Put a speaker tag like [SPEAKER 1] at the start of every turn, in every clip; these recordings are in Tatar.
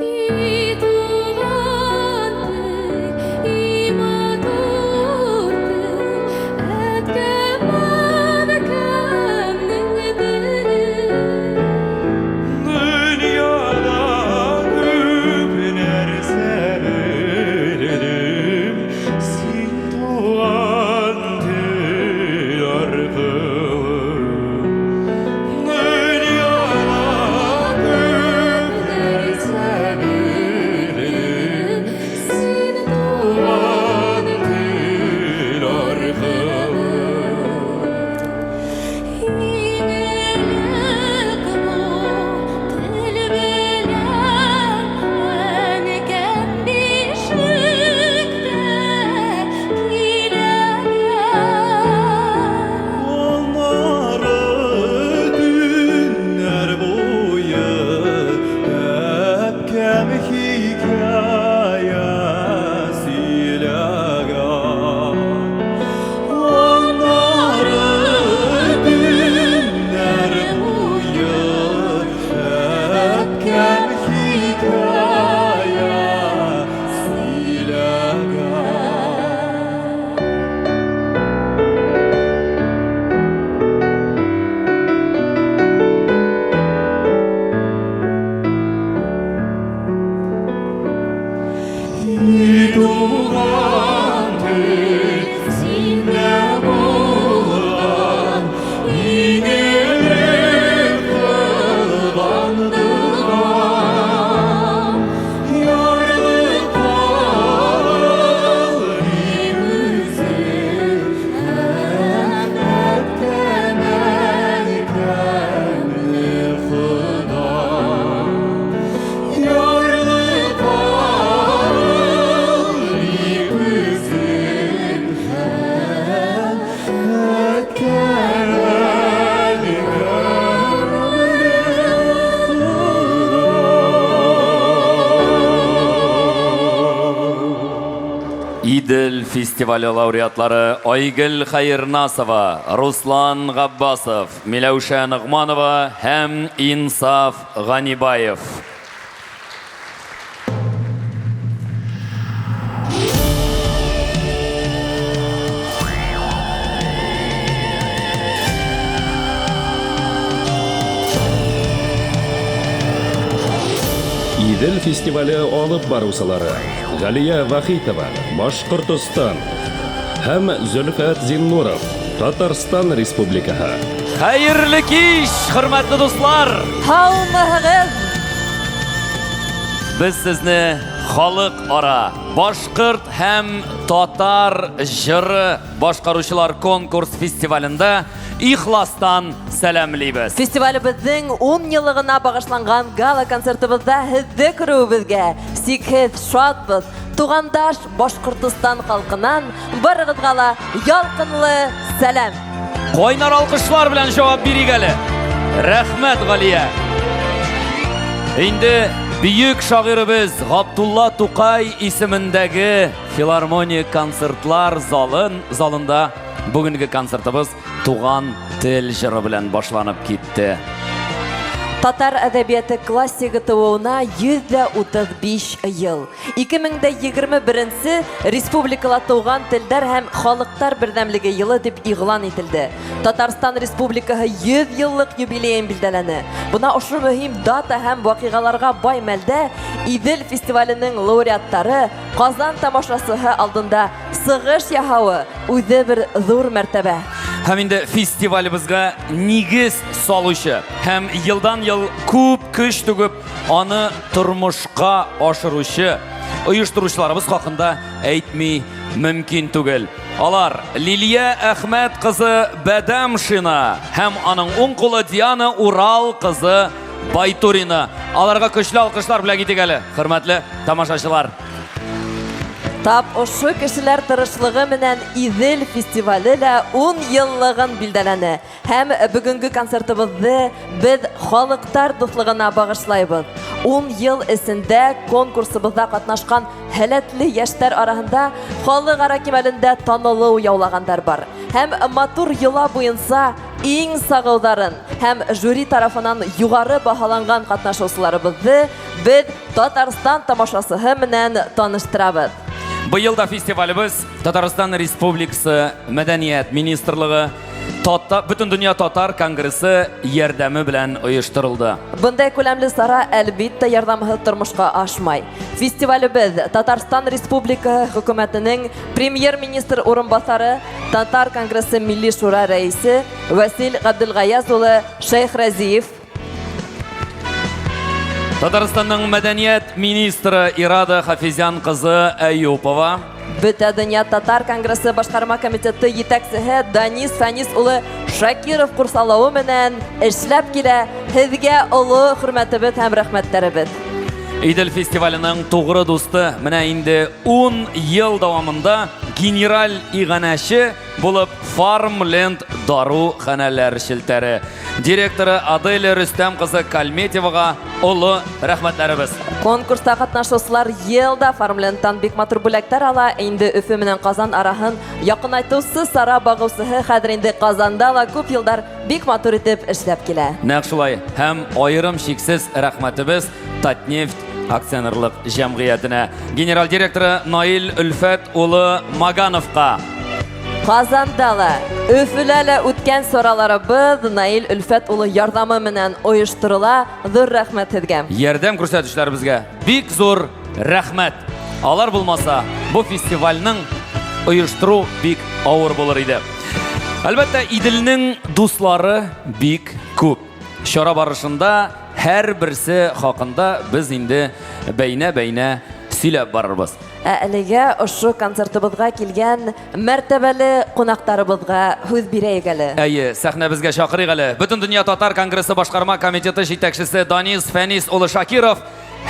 [SPEAKER 1] И туган тел, и матур тел, Әткәм-әнкәмнең теле.
[SPEAKER 2] Дөньяда күп нәрсә белдем, Син туган тел аркылы. Дөньяда күп нәрсә белдем, Син туган тел аркылы.
[SPEAKER 1] Игелек бу тел белән әнкәм бишектә киләгән.
[SPEAKER 2] Аннары төннәр буе әбкәм хикәя сөйләгән. Аннары төннәр буе әбкәм хикәя сөйләгән. И туган тел синдә булган, Игелек кылган догам. Ярлыкау дип үзең һәм әткәм, әнкәмне Ходам. Ярлыкау дип үзең һәм әткәм, әнкәмне Ходам.
[SPEAKER 3] Идел фестивале лауреатлары Айгөл Хәернасова, Руслан Габбасов, Миләүшә Ногманова һәм Инсаф Ганибаев.
[SPEAKER 4] Идел фестивале алып баручылары Галия Вахитова, Башкортостан һәм Зөлфәт Зиннуров, Татарстан Республикаһы.
[SPEAKER 3] Хәерле кич, хөрмәтле дуслар!
[SPEAKER 5] Һаумыһыгыз!
[SPEAKER 3] Без сезне халыкара башкорт һәм татар җыры башкаручылар конкурс фестивалендә ихластан сәламлибез.
[SPEAKER 5] Фестивалебезнең 10 еллыгына багышланган гала-концертыбызда һеҙҙе күреүебеҙгә сикһеҙ шатбыҙ. Туғандаш Башҡортостан халҡынан барығыҙға ла ялҡынлы сәләм.
[SPEAKER 3] Кайнар алкышлар белән җавап бирик әле. Рәхмәт, Галия. Инде бөек шагыйребез Габдулла Тукай исемендәге филармония концертлар залын, залында бүгенге концертыбыз Туган тел җыры белән башланып китте.
[SPEAKER 5] Татар әдәбияты классигы тууына 135 ел. 2021 республикала туган телдәр һәм халыктар бердәмлеге елы дип игълан ителде. Татарстан Республикаһы 100 еллык юбилеен билдәләне. Бына ошо мөһим дата һәм вакыйгаларга бай мәлдә Идел фестиваленең лауреаттары Казан тамашасыһы алдында сыгыш яһавы үзе бер зур мәртәбә.
[SPEAKER 3] Һәм инде фестивалебезгә нигез салучы һәм елдан-ел күп көч түгеп аны тормышка ашыручы оештыручыларыбыз хакында әйтми мөмкин түгел. Алар Лилия Әхмәт кызы Бәдәмшина һәм аның уң кулы Диана Урал кызы Байтурина. Аларга көчле алкышлар бүләк итик әле, хөрмәтле тамашачылар.
[SPEAKER 5] Тап ошо кешеләр тырышлыгы менән Идел фестивале лә 10 еллыгын билдәләне. Һәм бүгенге концертыбызны без халыктар дуслыгына багышлайбыз. 10 ел эчендә конкурсыбызда катнашкан һәләтле яшьләр арасында халыкара кимәлендә танылу яулагандар бар. Һәм матур йола буенча иң сагылдарын һәм жюри тарафынан югары баһаланган катнашучыларыбызны без Татарстан тамашасыһы менән таныштырабыз.
[SPEAKER 3] Быел да фестивалебез Татарстан Республикасы Мәдәният министрлыгы Тата, Бөтендөнья татар конгрессы ярдәме белән оештырылды.
[SPEAKER 5] Бындай күләмле сара әлбиттә ярдәмһеҙ тормошҡа ашмай. Фестивалебеҙ Татарстан Республикаһы хөкүмәтенең премьер-министр урынбаҫары, Татар конгрессы Милли шура рәисе Вәсил Ғәбделғаяз улы Шәйхразиев,
[SPEAKER 3] Татарстанның мәдәният министры Ирада Хафизян кызы Әюпова,
[SPEAKER 5] Бөтә дөнья татар конгрессы башҡарма комитеты етәксеһе Данис Фәнис улы Шакиров ҡурсалауы менән эшләп килә. Һеҙгә оло хөрмәтебеҙ һәм рәхмәттәребеҙ.
[SPEAKER 3] Идел фестиваленең тугры дусты менә инде 10 ел дәвамында генераль иганәче булып Фармленд даруханәләр челтәре директоры Аделя Рөстәм кызы Кальметьевага олы рәхмәтләребез.
[SPEAKER 5] Конкурста катнашучылар елда Фармлендтан бик матур бүләктәр ала. Инде Өфө менән Казан араһын якынайтыусы сара багыусыһы хәҙер инде Казанда ла күп йылдар бик матур итеп эшләп килә.
[SPEAKER 3] Нәкъ шулай һәм аерым шиксез рәхмәтебез Татнефть акционерлык җәмгыятенә, генераль директоры Наил Өлфәт улы Магановка.
[SPEAKER 5] Казанда ла, Өфөлә лә үткән сараларыбыҙ Наил Өлфәт улы ярҙамы менән ойошторола. Ҙур рәхмәт һеҙгә.
[SPEAKER 3] Ярдәм күрсәтүчеләребезгә бик зур рәхмәт. Алар булмаса, бу фестивальнең оештыру бик авыр булыр иде. Әлбәттә, Иделнең дуслары бик күп. Чара барышында һәр берсе хакында без инде бәйнә-бәйнә сөйләп барырбыз.
[SPEAKER 5] Ә әлегә ошо концертыбыҙға килгән мәртәбәле ҡунаҡтарыбыҙға һүҙ бирәйек әле.
[SPEAKER 3] Әйе, сәхнәбеҙгә чакырыйк әле. Бөтендөнья татар конгрессы башҡарма комитеты җитәкчесе Данис Фәнис улы Шакиров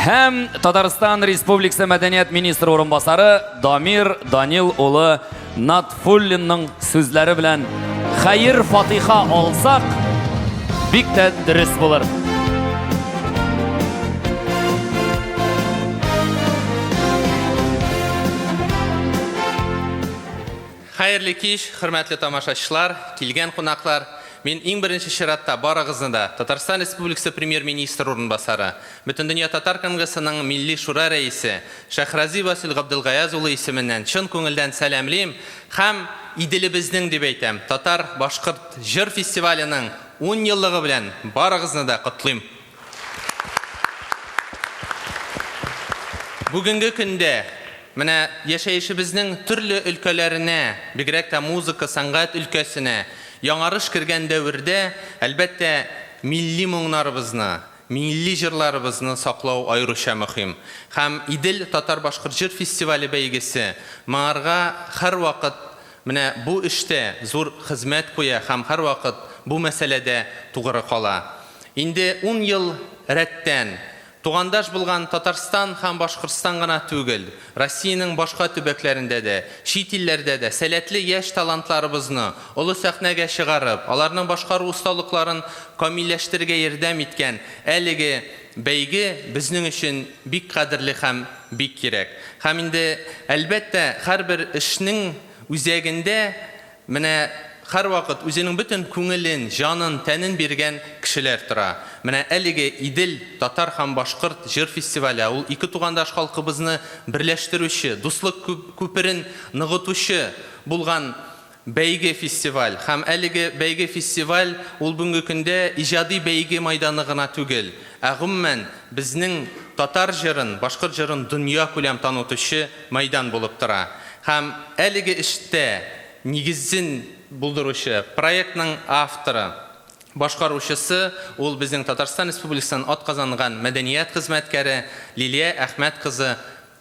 [SPEAKER 3] һәм Татарстан Республикасы мәдәният министры урынбасары Дамир Данил улы Натфуллинның сүзләре белән хәер фатиха алсак, бик тә дөрес булыр.
[SPEAKER 6] Хәерле кич, хөрмәтле тамашачылар, килгән кунаклар. Мин иң беренче чиратта барыгызны да Татарстан Республикасы премьер-министры урынбасары, Бөтендөнья татар конгрессының Милли шура рәисе Шәхрази Васил Габделгаяз улы исеменнән чын күңелдән сәламлим һәм Иделебезнең дип әйтәм, татар башкорт җыр фестиваленең 10 еллыгы белән барыгызны да котлыйм. Бүгенге көндә менә яшәешебезнең төрле өлкәләренә, бигрәк тә музыка, сәнгать өлкәсенә яңарыш кергән дәвердә, әлбәттә, милли моңнарыбызны, милли җырларыбызны саклау аеруча мөһим. Һәм Идел татар башкорт җыр фестивале бәйгесе моңарга һәрвакыт менә бу эштә зур хезмәт куя һәм һәрвакыт бу мәсьәләдә тугры кала. Инде 10 ел рәттән тугандаш булган Татарстан һәм Башкортстан гына түгел, Россиянең башка төбәкләрендә дә, чит илләрдә дә сәләтле яшь талантларыбызны олы сәхнәгә чыгарып, аларның башкару осталыкларын камилләштерергә ярдәм иткән әлеге бәйге безнең өчен бик кадерле һәм бик кирәк. Һәм инде әлбәттә һәрбер эшнең үзәгендә менә һәрвакыт үзенең бөтен күңелен, җанын, тәнен биргән кешеләр тора. Менә әлеге Идел татар һәм башкорт җыр фестивале ул ике тугандаш халкыбызны берләштерүче, дуслык күперен ныгытучы булган бәйге фестиваль. Һәм әлеге бәйге фестиваль ул бүгенге көндә иҗади бәйге майданы гына түгел, ә гомумән безнең татар җырын, башкорт җырын дөнья күләм танытучы майдан булып тора. Һәм әлеге эштә нигезен булдыручы проектның авторы, башкаручысы ул безнең Татарстан Республикасының атказанган мәдәният хезмәткәре Лилия Әхмәт кызы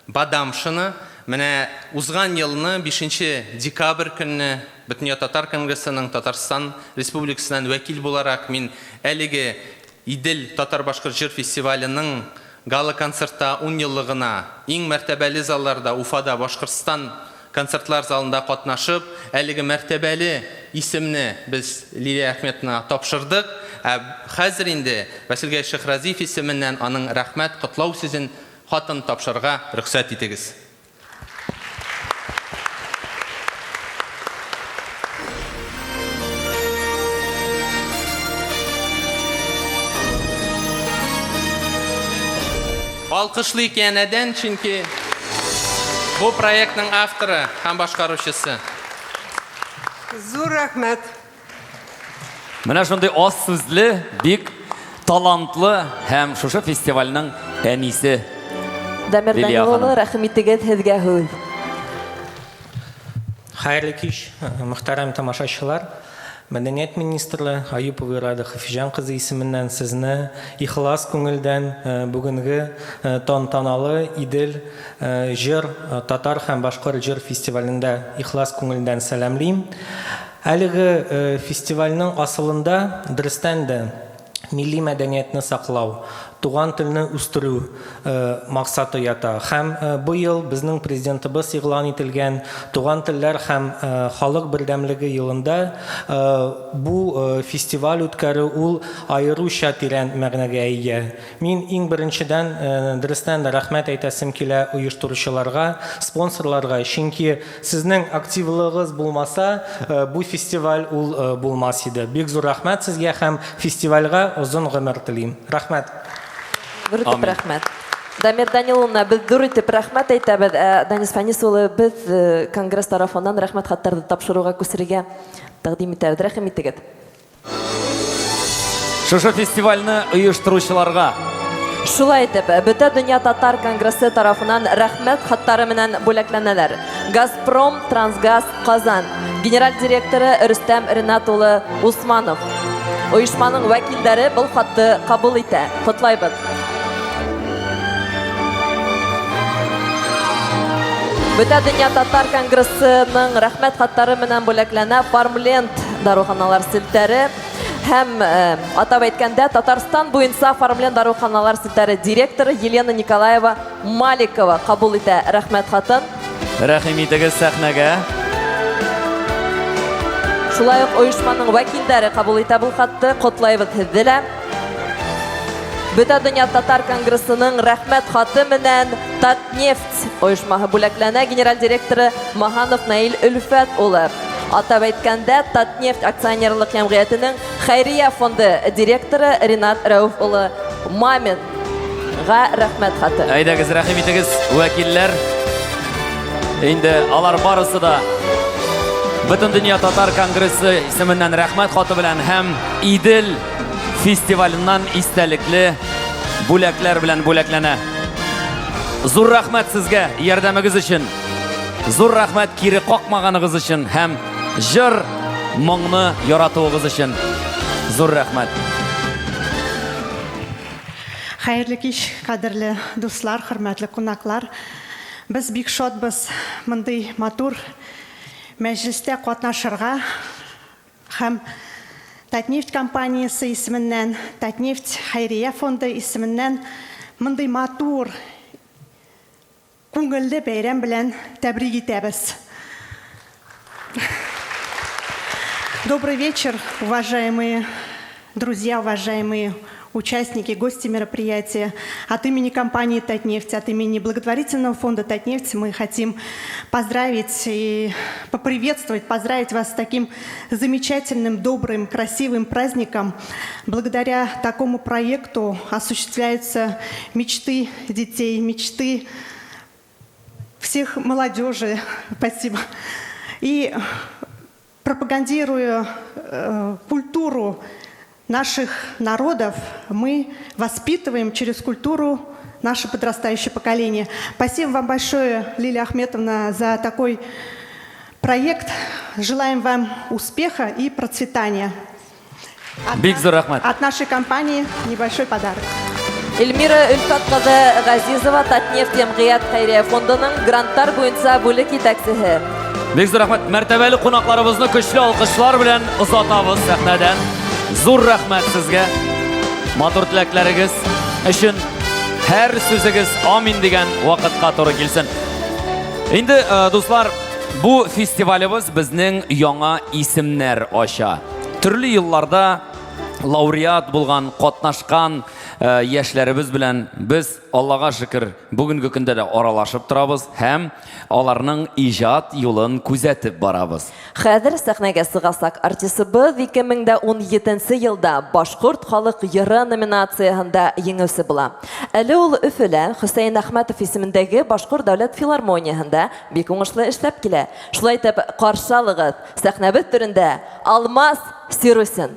[SPEAKER 6] Бадамшина. Менә узган елны 5 декабрь көнне Бөтендөнья татар конгрессының Татарстан Республикасыннан вәкил буларак мин әлеге Идел татар башкорт җыр фестиваленең Гала-концертта ун еллыгына иң мәртәбәле залларда Уфада Башкортстан концертлар залында катнашып, әлеге мәртәбәле исемне без Лилия Әхметовнага тапшырдык. Ә хәзер инде Василгәй Шәйхразиев исеменнән аның рәхмәт, котлау сүзен, хатын тапшырырга рөхсәт итегез. Алкышлыйк янәдән, чөнки бу проектның авторы һәм башкаручысы.
[SPEAKER 7] Зур рәхмәт.
[SPEAKER 3] Менә шундый аз сүзле, бик талантлы һәм шушы фестивальнең әнисе.
[SPEAKER 5] Дамир
[SPEAKER 3] Лилия
[SPEAKER 5] Данил улы,
[SPEAKER 3] ханым.
[SPEAKER 5] рәхим итегез, һеҙгә һүҙ.
[SPEAKER 8] Хәерле кич, мөхтәрәм тамашачылар. Мәдәният министры Аюпова Ирада Хафиҗан кызы исеменнән сезне ихлас күңелдән бүгенге тантаналы Идел җыр татар һәм башкорт җыр фестивалендә ихлас күңелдән сәламлим. Әлеге фестивальнең асылында, дөрестән дә, милли мәдәниятне саклау, туган телне үстерү максаты ята. Һәм быел безнең Президентыбыз игълан ителгән Туган телләр һәм халык бердәмлеге елында бу фестиваль үткәрү ул аеруча тирән мәгънәгә ия. Мин иң беренчедән, дөрестән дә, рәхмәт әйтәсем килә оештыручыларга, спонсорларга, чөнки сезнең активлыгыгыз булмаса, бу фестиваль ул булмас иде. Бик зур рәхмәт сезгә һәм фестивальгә озын гомер телим. Рәхмәт!
[SPEAKER 5] Зур итеп рәхмәт. Дамир Данил улына без зур итеп рәхмәт әйтәбез. Ә Данис Фәнис улы, без конгресс тарафыннан рәхмәт хатларды тапшыруга күчерергә тәкъдим итәбез. Рәхим итегез.
[SPEAKER 3] Шушы фестивальне оештыручыларга.
[SPEAKER 5] Шулай итеп, Бөтә дөнья татар конгрессы тарафыннан рәхмәт хатлары менән бүләкләнәләр. Газпром Трансгаз Казан генераль директоры Рөстәм Ренат улы Усманов. Оешманың вәкилләре был хатты кабул итә. Котлайбыз. Бөтә дөнья татар конгрессының рәхмәт хатлары менән бүләкләнә Фармленд даруханалар селтәре һәм э, атап әйткәндә Татарстан буенча Фармленд даруханалар селтәре директоры Елена Николаева Маликова кабул итә рәхмәт хатын.
[SPEAKER 3] Рәхим итегез сәхнәгә.
[SPEAKER 5] Шулай ук оешманың вәкилләре кабул итә бу хатты. Котлайбыз һеҙҙе лә. Бөтә дөнья татар конгрессының рәхмәт хаты менән Татнефть оешмаһы бүләкләнә генераль директоры Маһанов Наил Өлфәт улы. Атап әйткәндә, Татнефть акционерлык җәмгыятенең хәйрия фонды директоры Ринат Рәүф улы Мамин га рәхмәт хаты.
[SPEAKER 3] Әйдәгез, рәхим итегез, вәкилләр. Инде алар барысы да Бөтендөнья татар конгрессы исеменнән рәхмәт хаты белән һәм Идел фестиваленнан истәлекле бүләкләр белән бүләкләнә. Зур рәхмәт сезгә ярдәмегез өчен. Зур рәхмәт кире какмаганыгыз өчен һәм җыр моңны яратуыгыз өчен. Зур рәхмәт.
[SPEAKER 9] Хәерле кич, кадерле дуслар, хөрмәтле кунаклар. Без бик шатбыз мондый матур мәҗлестә катнашырга. Һәм Татнефть компаниясе исеменнән, Татнефть хәйрия фонды исеменнән мондый матур, күңелле бәйрәм белән тәбрик итәбез. Добрый вечер, уважаемые друзья, уважаемые участники, гости мероприятия. От имени компании «Татнефть», от имени благотворительного фонда «Татнефть» мы хотим поздравить и поприветствовать, поздравить вас с таким замечательным, добрым, красивым праздником. Благодаря такому проекту осуществляются мечты детей, мечты всех молодежи. Спасибо. И пропагандируя культуру наших народов, мы воспитываем через культуру наше подрастающее поколение. Спасибо вам большое, Лилия Ахметовна, за такой проект. Желаем вам успеха и процветания.
[SPEAKER 3] Бик зур рәхмәт.
[SPEAKER 9] От нашей компании небольшой подарок.
[SPEAKER 5] Эльмира Өлфәт кызы Газизова Татнефть җәмгыять хәйрия фондының грантлар буенча бүлек җитәкчесе.
[SPEAKER 3] Бик зур рәхмәт. Мәртәбәле кунакларыбызны көчле алкышлар белән озатабыз сәхнәдән. Зур рәхмәт сезгә. Матур теләкләрегез өчен. Һәр сүзегез амин дигән вакытка туры килсен. Инде, дуслар, бу фестивалебез безнең яңа исемнәр ача. Төрле елларда лауреат булган, катнашкан яшьләребез белән без, Аллага шөкер, бүгенге көндә дә аралашып торабыз һәм аларның иҗат юлын күзәтеп барабыз.
[SPEAKER 5] Хәзер сәхнәгә сыгасак, артистыбыз 2017 елда Башкорт халык йыры номинацияһендә җиңүче була. Әле ул Өфелә Хөсәен Әхмәтов исемендәге Башкорт дәүләт филармонияһендә бик уңышлы эшләп килә. Шулай итеп, каршы алыгыз, сәхнәбез түрендә Алмаз Сирусин.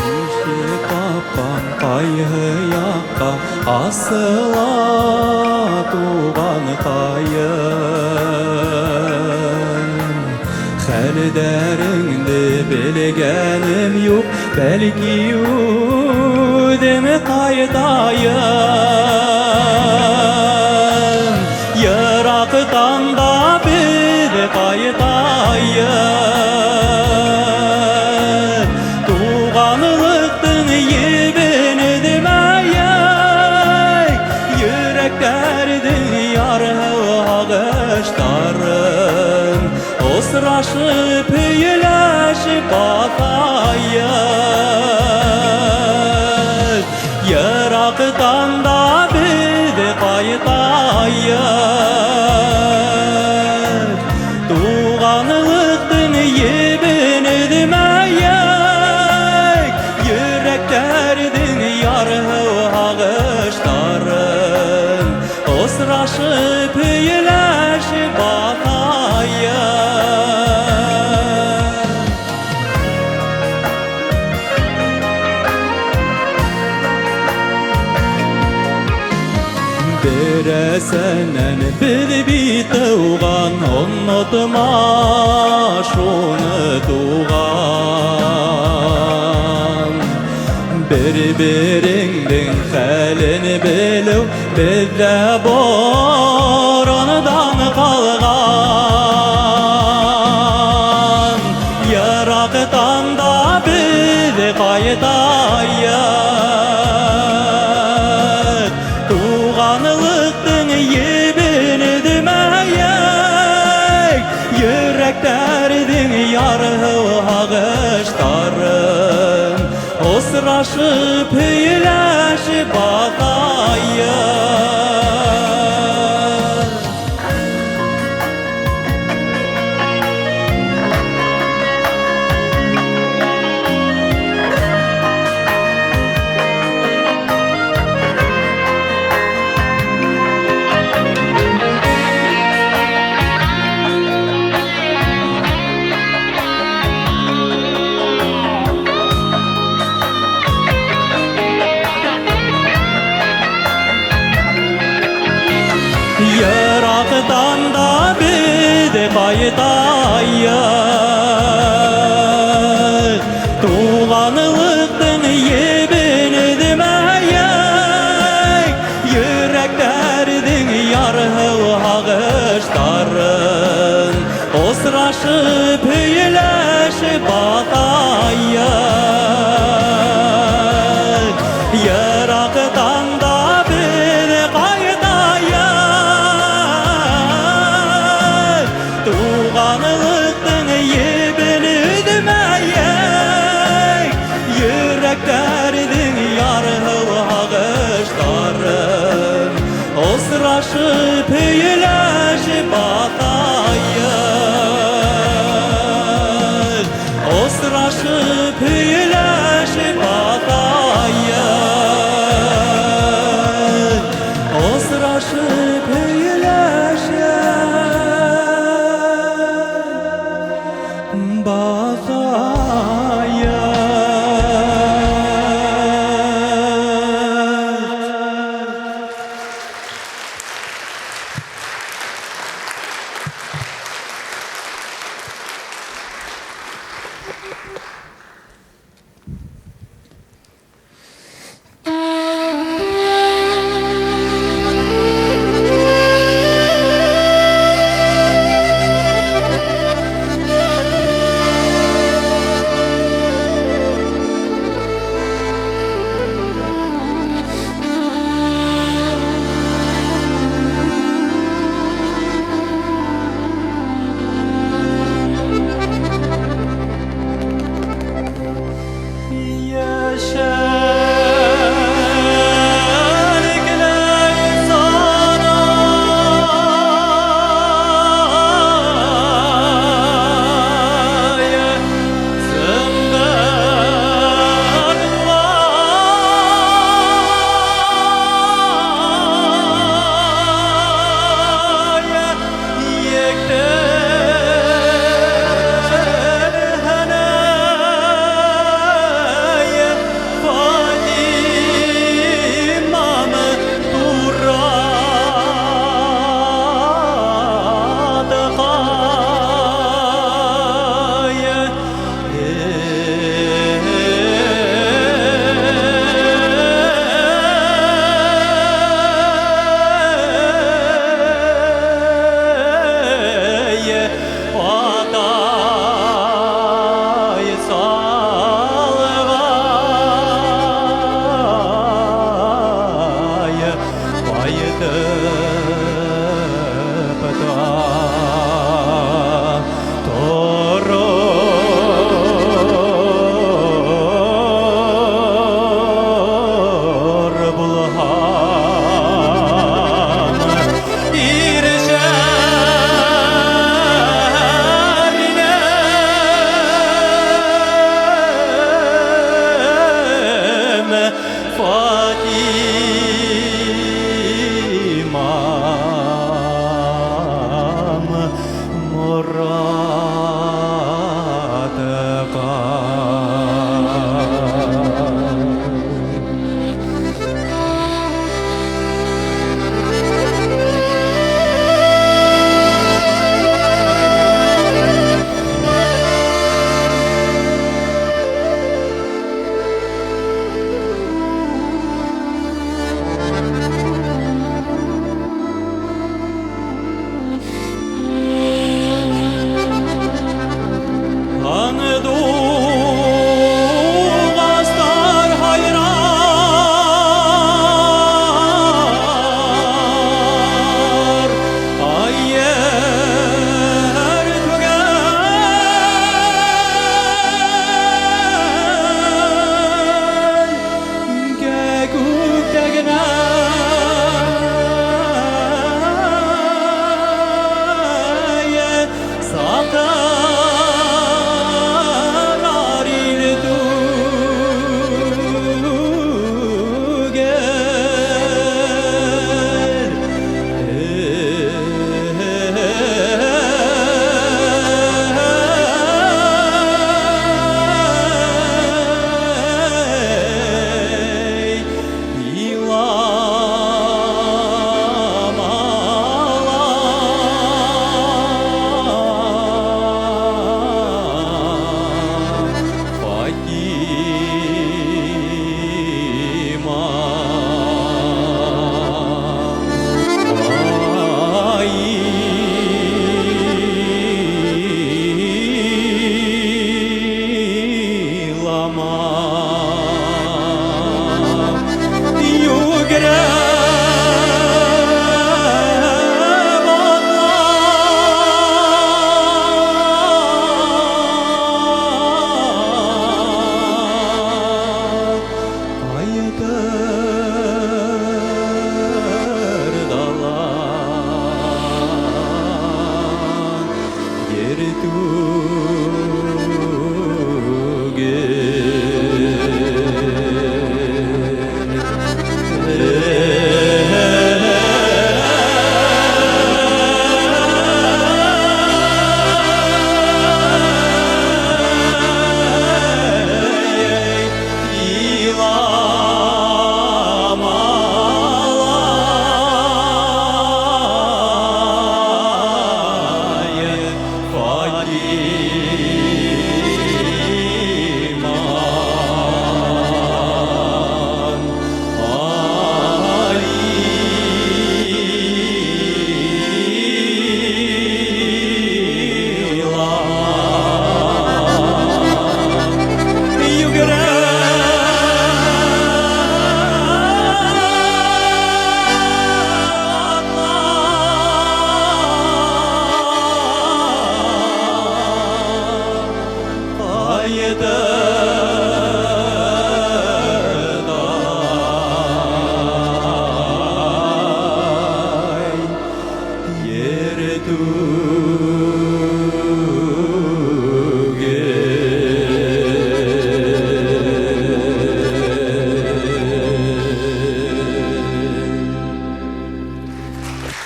[SPEAKER 2] Ничек капкан кайһы якка асыла туганкаем? Хәлдәреңне белгәнем юк, бәлки үзем кайтаем. Ерактан да бер кайтаем. Туганлыктың ебен өзмәйек, йөрәкләрнең яры агыштарын осрашып һөйләшеп батаек. Ерактан да без кайтаек. Туганлыктың ебен өзмәйек, йөрәкләрнең яры агыштарын осрашып һөйләшеп батаек. Берәсеннән без бит туган, онытма шуны, туган. Бер-береңнең хәлен белү бездә борындан калган. Ерактан да без кайтаек. Туганлыктың ебен өзмәйек, йөрәкләрнең яры агыштарын осрашып һөйләшеп батаек. Ерактан да без кайтаек. Туганлыктың ебен өзмәйек, йөрәкләрнең яры агыштарын осрашып һөйләшеп батаек. Ерактан да без кайтаек. Туганлыктың ебен өзмәйек, йөрәкләрнең яры агыштарын осрашып һөйләшеп батаек. Осрашып һөйләшеп батаек. Осрашып һөйләшеп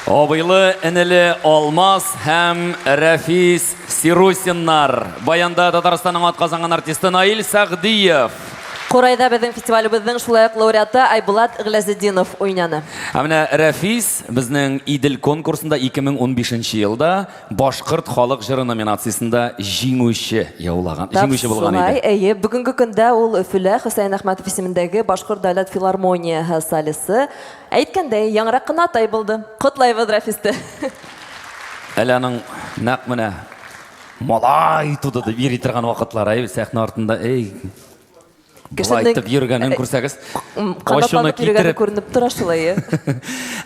[SPEAKER 3] Абыйлы энеле Алмаз һәм Рәфис Сирусиннар. Баянда Татарстанның атказанган артисты Наил Сәгъдиев.
[SPEAKER 5] Курайда безнең фестивалебезнең шулай ук лауреаты Айбулат Гыйләзетдинов уйнаны.
[SPEAKER 3] Ә менә Рәфис безнең Идел конкурсында 2015 елда Башкорт халык җыры номинациясендә җиңүче яулаган,
[SPEAKER 5] Тап
[SPEAKER 3] җиңүче булган
[SPEAKER 5] шулай,
[SPEAKER 3] иде.
[SPEAKER 5] әйе. Бүгенге көндә ул Өфөлә Хөсәен Әхмәтов исемендәге Башкорт дәүләт филармонияһе солисты. Әйткәндәй, яңарак кына атай булды. Котлайбыз Рәфисте.
[SPEAKER 3] Әле аның нәкъ менә малай туды дип йөри торган вакытлары, әй, сәхнә артында, эй, болай итеп йөргәнен күрсәгез,
[SPEAKER 5] ачуны китереп күренеп тора шулай.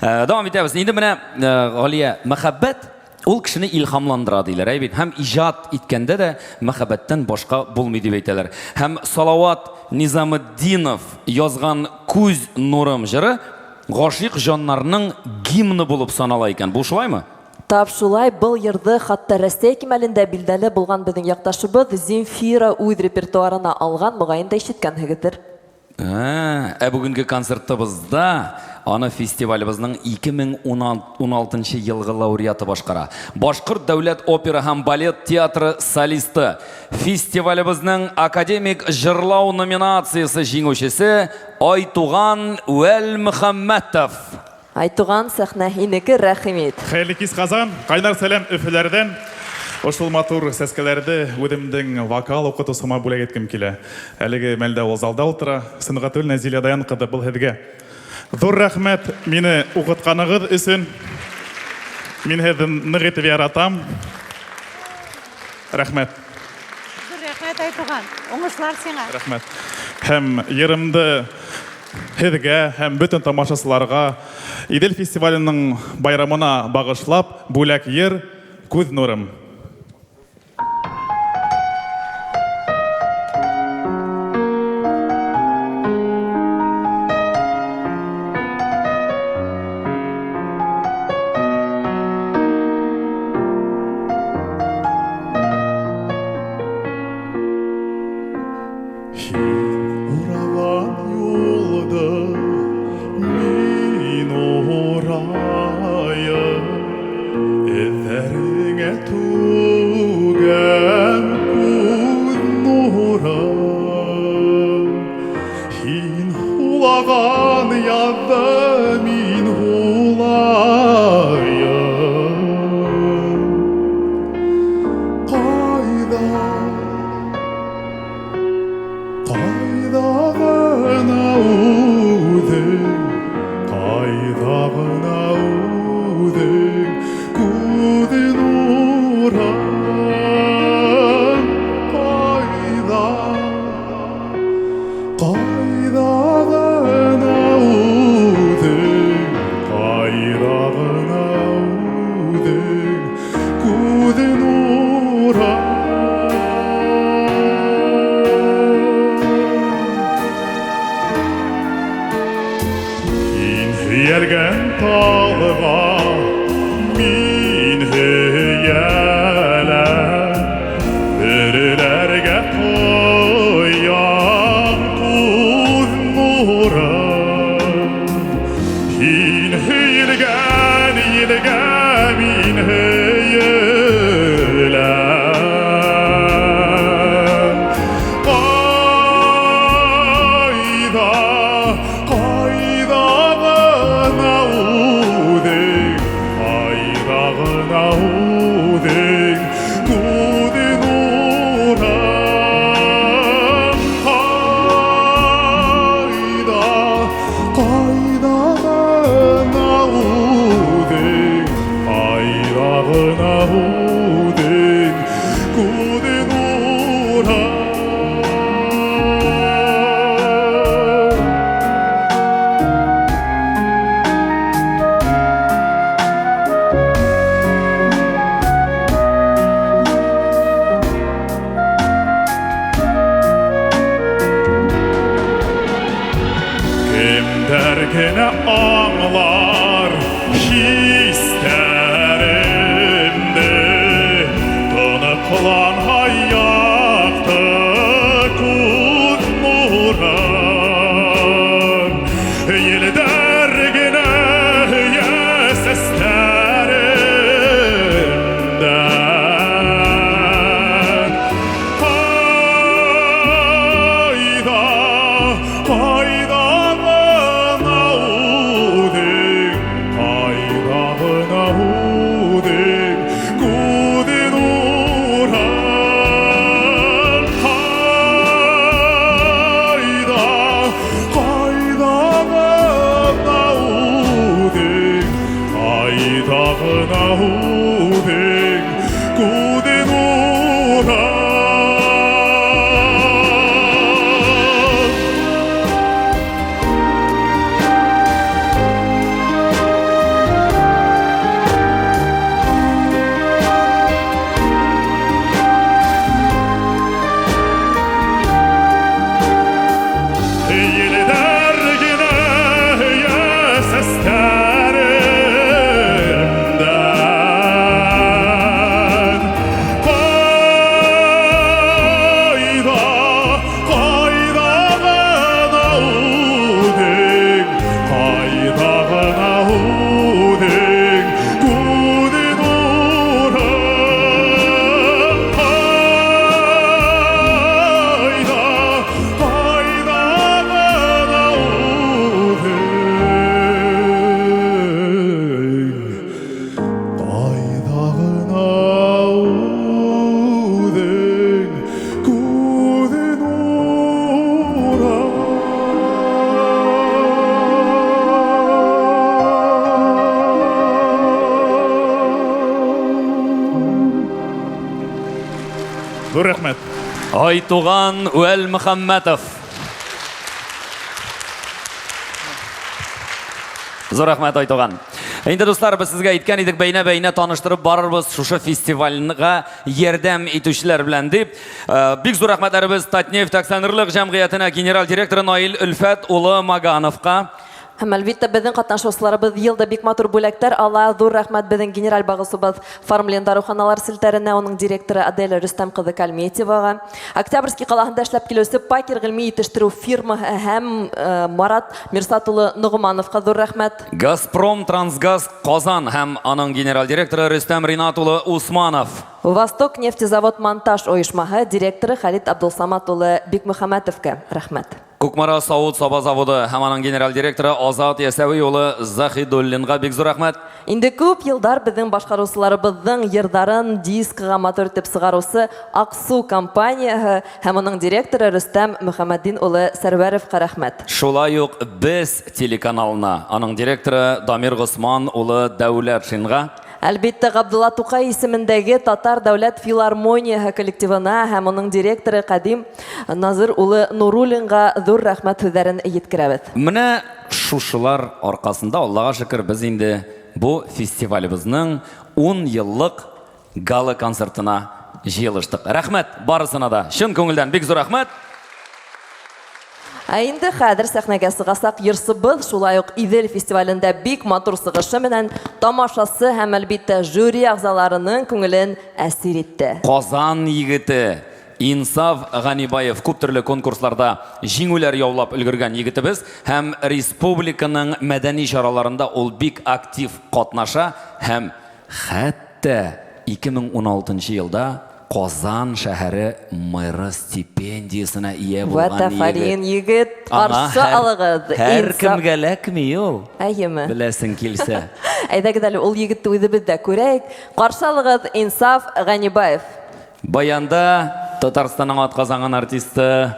[SPEAKER 3] Э, дәвам итәбез. Инде менә э, Галия, мәхәббәт ул кешене илһамландыра диләр, әй бит. Һәм иҗат иткәндә дә мәхәббәттән башка булмый дип әйтәләр. Һәм Салават Низаметдинов язган Күз нурым җыры гашыйк җаннарның гимны булып санала икән. Бу шулаймы?
[SPEAKER 5] Тап шулай, был йырды хатта Рәсәй кимәлендә билдәле булган безнең якташыбыз Земфира үз репертуарына алган, мөгаен да ишеткәнһегездер.
[SPEAKER 3] Ә бүгенге концертыбызда аны фестивалебезнең 2016 нчы елгы лауреаты башкара. Башкорт дәүләт опера һәм балет театры солисты, фестивалебезнең академик җырлау номинациясе җиңүчесе Айтуган Вәлмөхәммәтов.
[SPEAKER 5] Айтуган, сәхнә һинеке, рәхим ит.
[SPEAKER 10] Хәерле кич, Казан! Кайнар сәлам Өфеләрдән! Ошул матур сәскәләрде үземнең вокал укытучыма бүләк иткем килә. Әлеге мәлдә ул залда утыра. Сөнгатуллина Зилә Даян кызы, был һеҙгә. Ҙур рәхмәт мине укытканыгыҙ өсөн. Мин һеҙҙе ныҡ итеп яратам. Рәхмәт.
[SPEAKER 11] Ҙур рәхмәт, Айтуган. Уңышлар сиңа.
[SPEAKER 10] Рәхмәт. Һәм йырымды Һеҙгә һәм бөтөн тамашасыларга Идел фестиваленең байрамына багышлап бүләк йыр Күҙ нурым. Һин ураган юлды мин урайым, Эҙҙәреңә түгәм күҙ нурым. Һин һулаган яҙҙы мин һулайым. Ҡайҙа? Кайда гына үзең, кайда гына үзең, күз нурым, кайда, кайда гына үзең, кайда гына үзең, күз нурым. Һин һөйәлгән талга мин һөйәләм, Бөреләргә коям күз нурын. Һин һөелгән илгә мин һөеләм. Кайда, кайда гына үҙең, кайда гына үҙең, күҙ нурым. Кайда, кайда гына үҙең, кайда гына үҙең, күҙ нурым. Кемдәр генә аңлар хисләремне, Тоныкланган якты күз нурын. Елдәр генә сәстә Зур рәхмәт.
[SPEAKER 3] Айтуган Вәлмөхәммәтов. Зур рәхмәт, Айтуган. Инде, дуслар, без сезгә әйткән идек, бәйнә-бәйнә таныштырып барырбыз шушы фестивальгә ярдәм итүчеләр белән дип. Э, бик зур рәхмәтләребез Татнефть акционерлык җәмгыятенә генераль директоры Наил Өлфәт улы Магановка.
[SPEAKER 5] Һәм әлбиттә безнең катнашучыларыбыз ел да бик матур бүләкләр ала. Зур рәхмәт безнең генераль багучыбыз Фармлен даруханалар селтәренә, аның директоры Аделя Рөстәм кызы Кальметьевага, Октябрьский калаһында эшләп килүче Пакер гыйльми җитештерү фирмаһы һәм Марат Мирсат улы Ногымановка зур рәхмәт.
[SPEAKER 3] Газпром трансгаз Казан һәм аның генераль директоры Рөстәм Ринат улы Усманов.
[SPEAKER 5] Восток нефтезавод монтаж оешмаһы директоры Халит Абдулсамат улы Бикмөхәммәтовка рәхмәт.
[SPEAKER 3] Кукмара савыт-саба заводы һәм аның генераль директоры Азат Ясәви улы Заһидуллинга бик зур рәхмәт.
[SPEAKER 5] Инде күп елдар безнең башкаручыларыбызның йырдарын дискыга матур итеп сыгаручы Аксу компанияһе һәм аның директоры Рөстәм Мөхәммәтдин улы Сәрвәровка рәхмәт.
[SPEAKER 3] Шулай ук Без телеканалына, аның директоры Дамир Госман улы Дәүләтшинга.
[SPEAKER 5] Әлбиттә, Габдулла Тукай исемендәге Татар дәүләт филармонияһе коллективына һәм аның директоры Кадим Назыр улы Нуруллинга зур рәхмәт сүзләрен җиткерәбез.
[SPEAKER 3] Менә шушылар аркасында, Аллага шөкер, без инде бу фестивалебезнең ун еллык гала-концертына җыелыштык. Рәхмәт барысына да, чын күңелдән бик зур рәхмәт!
[SPEAKER 5] Ә инде хәзер сәхнәгә сыгасак, йырсыбыз шулай ук Идел фестивалендә бик матур сыгышы менән тамашасы һәм, әлбиттә, жюри әгъзаларының күңелен әсир итте.
[SPEAKER 3] Казан егете Инсаф Ганибаев күп төрле конкурсларда җиңүләр яулап өлгергән егетебез һәм республиканың мәдәни чараларында ул бик актив катнаша һәм хәтта 2016 елда Казан шәһәре мэры стипендиясенә ия булган егет.
[SPEAKER 5] Вәт афәрин, егет,
[SPEAKER 3] Аңа
[SPEAKER 5] каршы
[SPEAKER 3] һәр,
[SPEAKER 5] алыгыз.
[SPEAKER 3] һәркемгә эләкми ул.
[SPEAKER 5] Әйеме?
[SPEAKER 3] Беләсең килсә.
[SPEAKER 5] Әйдәгез әле ул егетне үзебез дә күрәек. Каршы алыгыз, Инсаф Ганибаев.
[SPEAKER 3] Баянда Татарстанның атказанган артисты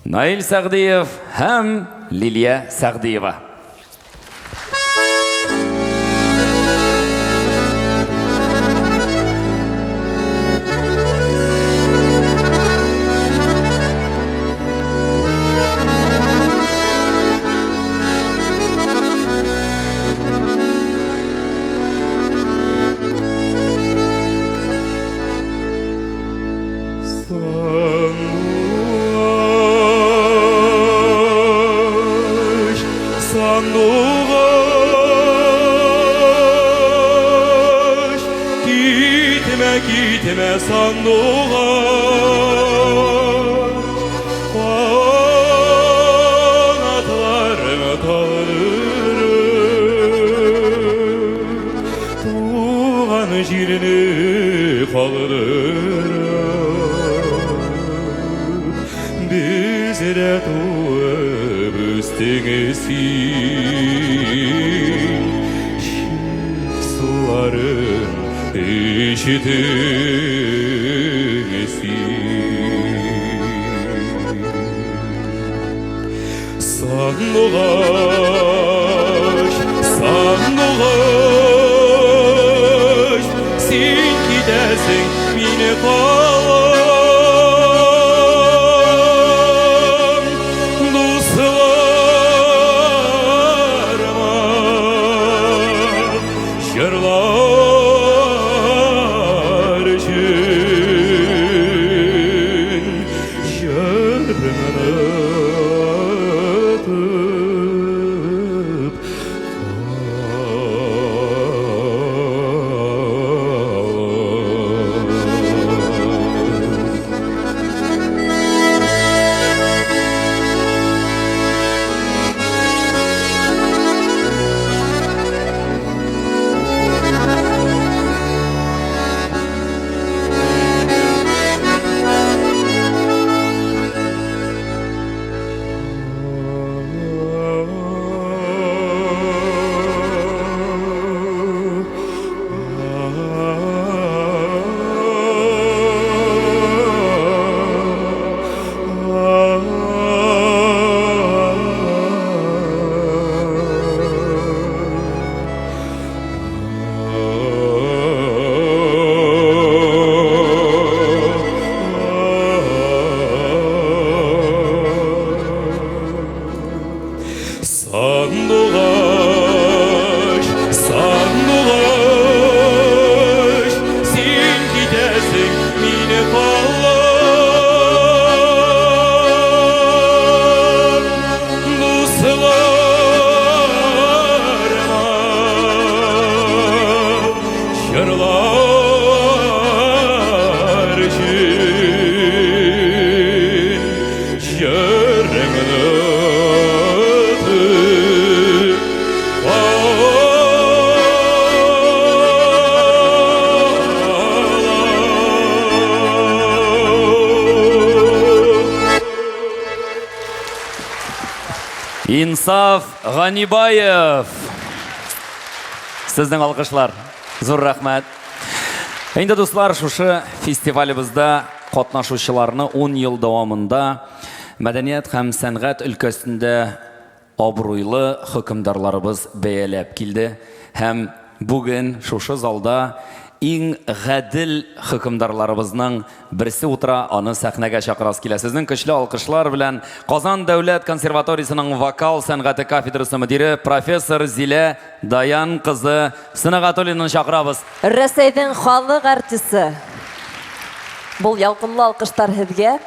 [SPEAKER 3] Наил Сәгъдиев һәм Лилия Сәгъдиева.
[SPEAKER 2] Сандугач, сандугач, китмә, китмә, сандугач, канатларың талдырып, туган җирне калдырып, бездә туып үстең син, чик суларын эчтең син. Сандугач, сандугач, син китәсең, мин калам. Дусларыма җырлар өчен җырыңны атып калам.
[SPEAKER 3] Инсаф Ганибаев. Сезнең алкышлар. Зур рәхмәт. Инде дуслар, шушы фестивалебездә катнашучыларны 10 ел дәвамында мәдәният һәм сәнгать өлкәсендә абруйлы хөкемдарларыбыз бәяләп килде һәм бүген шушы залда иң гадел хөкемдарларыбызның берсе утыра, аны сәхнәгә чакырасы килә. Сезнең көчле алкышлар белән Казан дәүләт консерваториясенең вокал сәнгате кафедрасы мөдире профессор Зилә Даян кызы Сөнәгатуллинаны чакырабыз.
[SPEAKER 5] Рәсәйнең халык артисты. Бул ялкынлы алкышлар һеҙгә.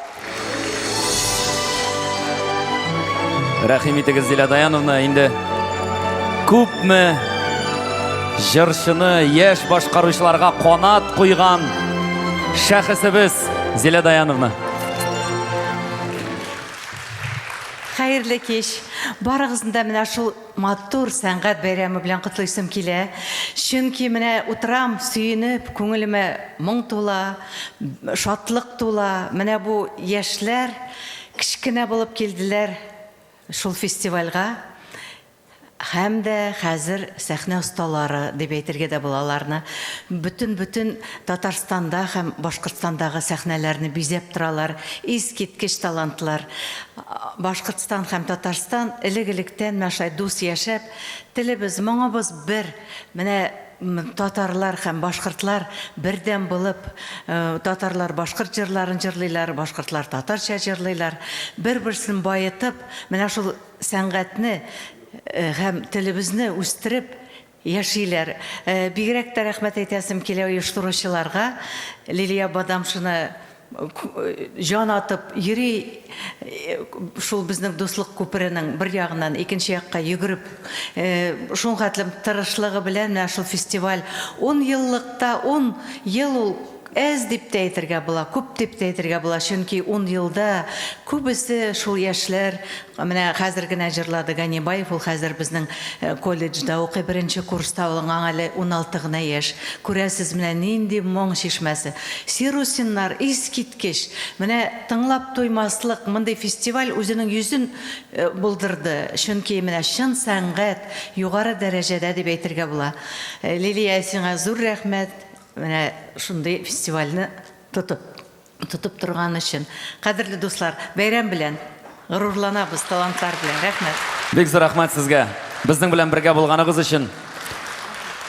[SPEAKER 3] Рәхим итегез, Зилә Даяновна, инде күпме җырчыны яшь башкаручыларга канат куйган шәхесебез Зилә Даяновна.
[SPEAKER 11] Хәерле кич. Барыгызны да менә шул Матур сәнгать бәйрәме белән котлыйсым килә. Чөнки менә утырам, сөенеп, күңелемә моң тула, шатлык тула. Менә бу яшьләр кечкенә булып килделәр шул фестивальгә. Һәм дә хәзер сәхнә осталары дип әйтергә дә була аларны. Бөтен-бөтен Татарстанда һәм Башкортстандагы сәхнәләрне бизәп торалар. Искиткеч талантлар. Башкортстан һәм Татарстан элек-электән менә шулай дус яшәп, телебез, моңыбыз бер. Менә татарлар һәм башкортлар бердәм булып, татарлар башкорт җырларын җырлыйлар, башкортлар татарча җырлыйлар. Бер-берсен баетып, менә шул сәнгатьне һәм телебезне үстереп яшиләр. Бигрәк тә рәхмәт әйтәсем килә оештыручыларга. Лилия Бадамшина җан атып йөри шул безнең дуслык күперенең бер ягыннан икенче якка йөгереп, шул хәтлем тырышлыгы белән менә шул фестиваль ун еллыкта, ун ел ул әз дип тә әйтергә була, күп дип тә әйтергә була, чөнки ун елда күбесе шул яшьләр Менә хәзер генә җырлады Ганибаев, ул хәзер безнең колледжда укый, беренче курста, ул аңа әле 16 гына яшь. Күрәсез, менә нинди моң чишмәсе. Сирусиннар, искиткеч! Менә тыңлап туймаслык мондый фестиваль үзенең йөзен булдырды, чөнки менә чын сәнгать югары дәрәҗәдә дип әйтергә була. Лилия, сиңа зур рәхмәт, менә шундый фестивальне тотып. Тотып торган өчен. Кадерле дуслар, бәйрәм белән! Горурланабыз талантлар белән. Рәхмәт.
[SPEAKER 3] Бик зур рәхмәт сезгә, безнең белән бергә булганыгыз өчен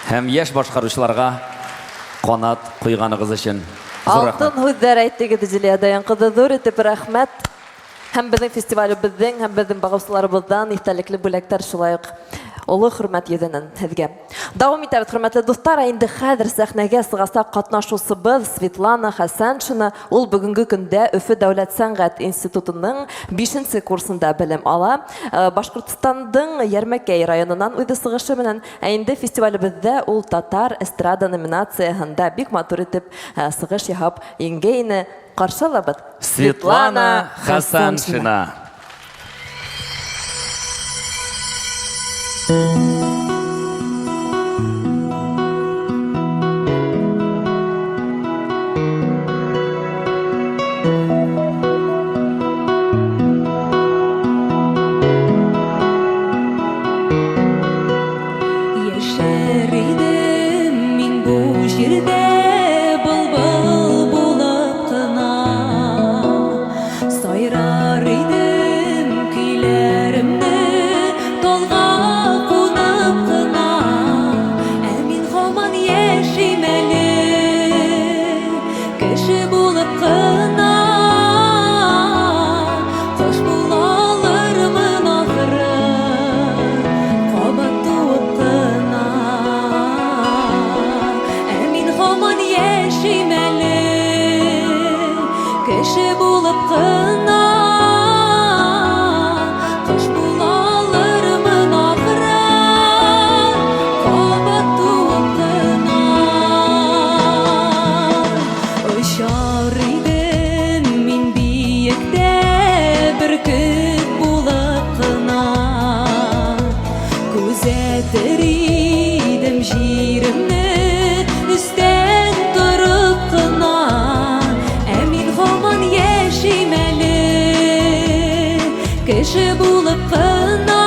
[SPEAKER 3] һәм яшь башкаручыларга канат куйганыгыз өчен. Зур рәхмәт.
[SPEAKER 5] Алтын һүзләр әйттегез, Зилия Даян кызы. Зур итеп рәхмәт. Һәм безнең фестивалебезнең һәм безнең багучыларыбыздан истәлекле бүләкләр шулай ук олы хөрмәт йөзеннән һеҙгә. Дәвам итәбез, хөрмәтле дуслар. Ә инде хәзер сәхнәгә сыгасак катнашучыбыз Светлана Хәсәншина. Ул бүгенге көндә Өфе дәүләт сәнгать институтының 5 курсында белем ала. Э, Башкортстандың Ярмәкәй районыннан үзе сыгышы белән. Ә инде фестивалебездә ул татар эстрада номинацияһендә бик матур итеп э, сыгыш яһап еңгәйне. Каршы алабыз.
[SPEAKER 3] Светлана Хасаншина.
[SPEAKER 1] Яшәр идем мин бу җирдә былбыл булып кына. Сайрар идем көйләремне талга кунып кына. Ә мин һаман яшим әле кеше булып кына. Кош була алырмын ахры, кабат туып кына. Ә мин һаман яшим әле, кеше булып кына. Кош була алырмын ахры, кабат туып кына. Очар идем мин биектә бөркет булып кына. Күзәтер идем җиремне өстән торып кына. Ә мин һаман яшим әле, кеше булып кына.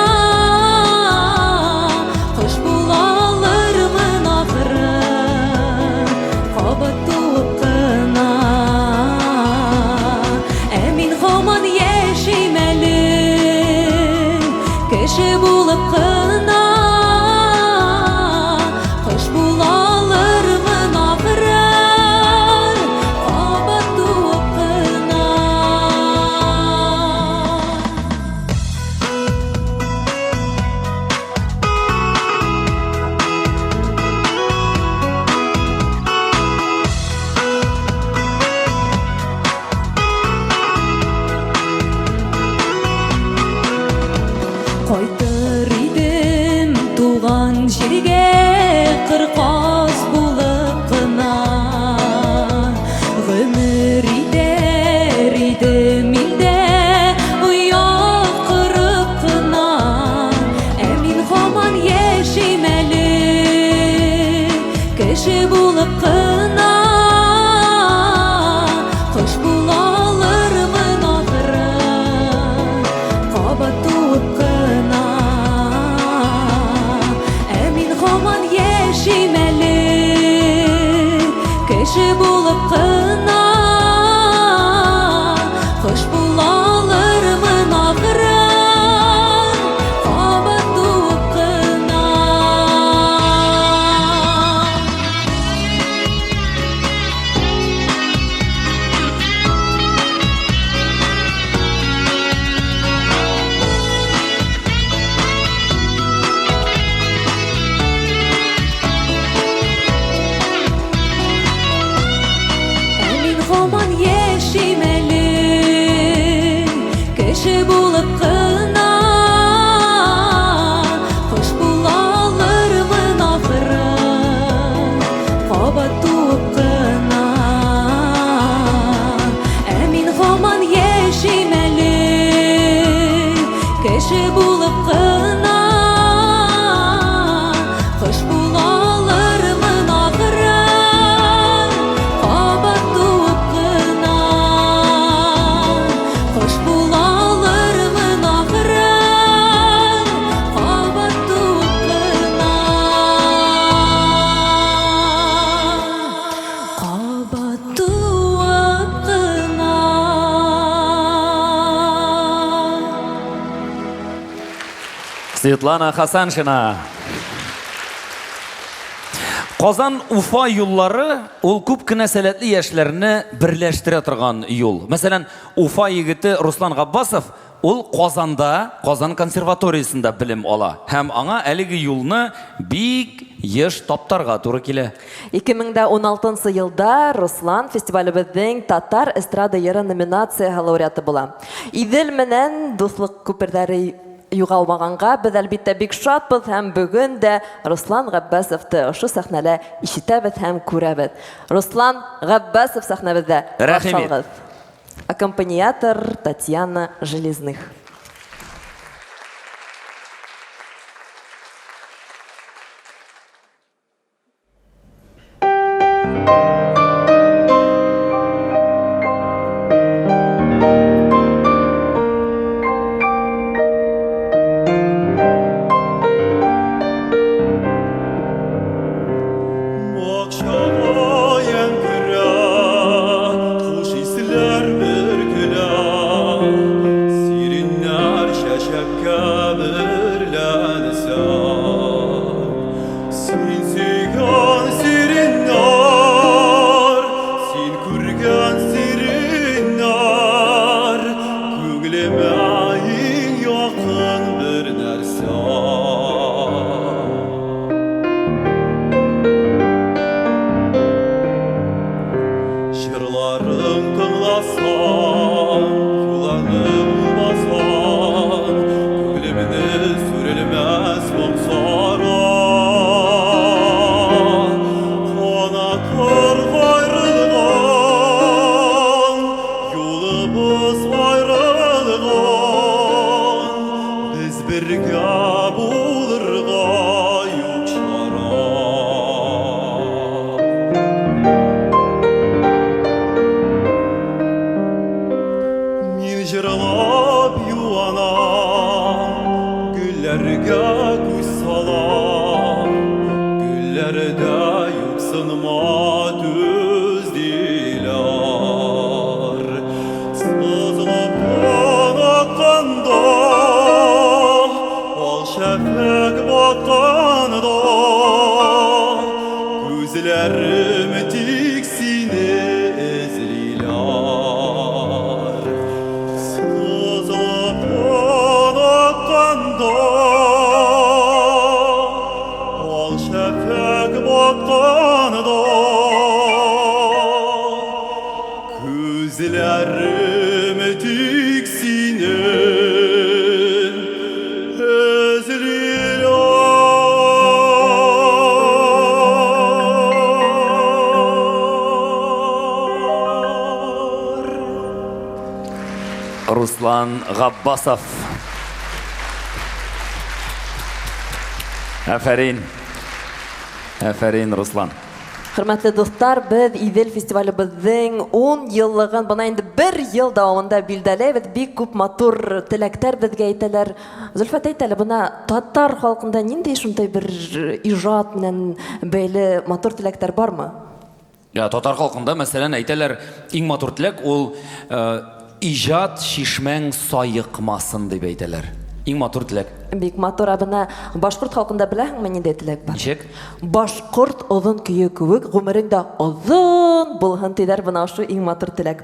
[SPEAKER 1] кыр каз булып кына гомер итәр идем илдә оя корып кына. Ә мин һаман яшим әле кеше булып кына. Кош була алырмын ахры кабат туып кына. Ә мин һаман яшим әле кеше булып кына. Кош була алырмын ахры кабат туып кына. Ә мин һаман яшим әле кеше булып кына. Кош була алырмын ахры кабат туып кына. Ә мин һаман яшим әле кеше булып кына. Кош була алырмын ахры кабат туып кына. Кош була алырмын ахры кабат туып кына. Кабат туып кына.
[SPEAKER 3] Светлана Хасаншина. Казан Уфа юллары ул күп кенә сәләтле яшьләрне берләштерә торган юл. Мәсәлән, Уфа егете Руслан Габбасов ул Казанда, Казан консерваториясендә белем ала һәм аңа әлеге юлны бик еш таптарга туры килә.
[SPEAKER 5] 2016 елда Руслан фестивалебезнең Татар эстрада йыры номинацияһе лауреаты була. Идел менән дуслык күпердәре югалмаганга без әлбиттә бик шатбыз һәм бүген дә Руслан Габбасовты ошо сәхнәдә ишетәбез һәм күрәбез. Руслан Габбасов сәхнәбездә.
[SPEAKER 3] Рәхим ит.
[SPEAKER 5] Каршы алыгыз. Аккомпаниатор Татьяна Железных.
[SPEAKER 2] Бакчага ямь керә, хуш исләр бөркелә, Сиреннәр чәчәккә берләнсә. Син сөйгән сиреннәр, син күргән сиреннәр, Күңелемә иң якын бер нәрсә. Җырларың тыңласам, юлларың басам, Күңелемне сүрелмәс моң сара. Канатлар каерылган, юлыбыз аерылган, Без бергә булырга юк чара. Мин җырлап юанам, гөлләргә күз салам, Гөлләрдә юксынма түз диләр. Сызылып таң атканда, ал шәфәкъ батканда, Күзләрем тик сине эзлиләр. Сызылып таң атканда, ал шәфәкъ батканда, Күзләрем тик сине эзлиләр.
[SPEAKER 3] Руслан Габбасов. Афәрин. Афәрин, Руслан.
[SPEAKER 5] Хөрмәтле дуслар, без Идел фестивалебезнең 10 еллыгын бына инде бер ел дәвамында билдәләйбез. Бик күп матур теләктәр безгә әйтәләр. Зөлфәт, әйт әле, бына татар халкында нинди шундый бер иҗат белән бәйле матур теләктәр бармы?
[SPEAKER 3] Я, татар халкында, мәсәлән, әйтәләр, иң матур теләк ул э, иҗат чишмәң саекмасын дип әйтәләр. Иң матур теләк.
[SPEAKER 5] Бик матур. Ә менә башкорт халкында беләһеңме нинди теләк бар?
[SPEAKER 3] Ничек?
[SPEAKER 5] Башкорт озын көе кебек гомерең дә озын булһын диләр. Менә шу иң матур теләк.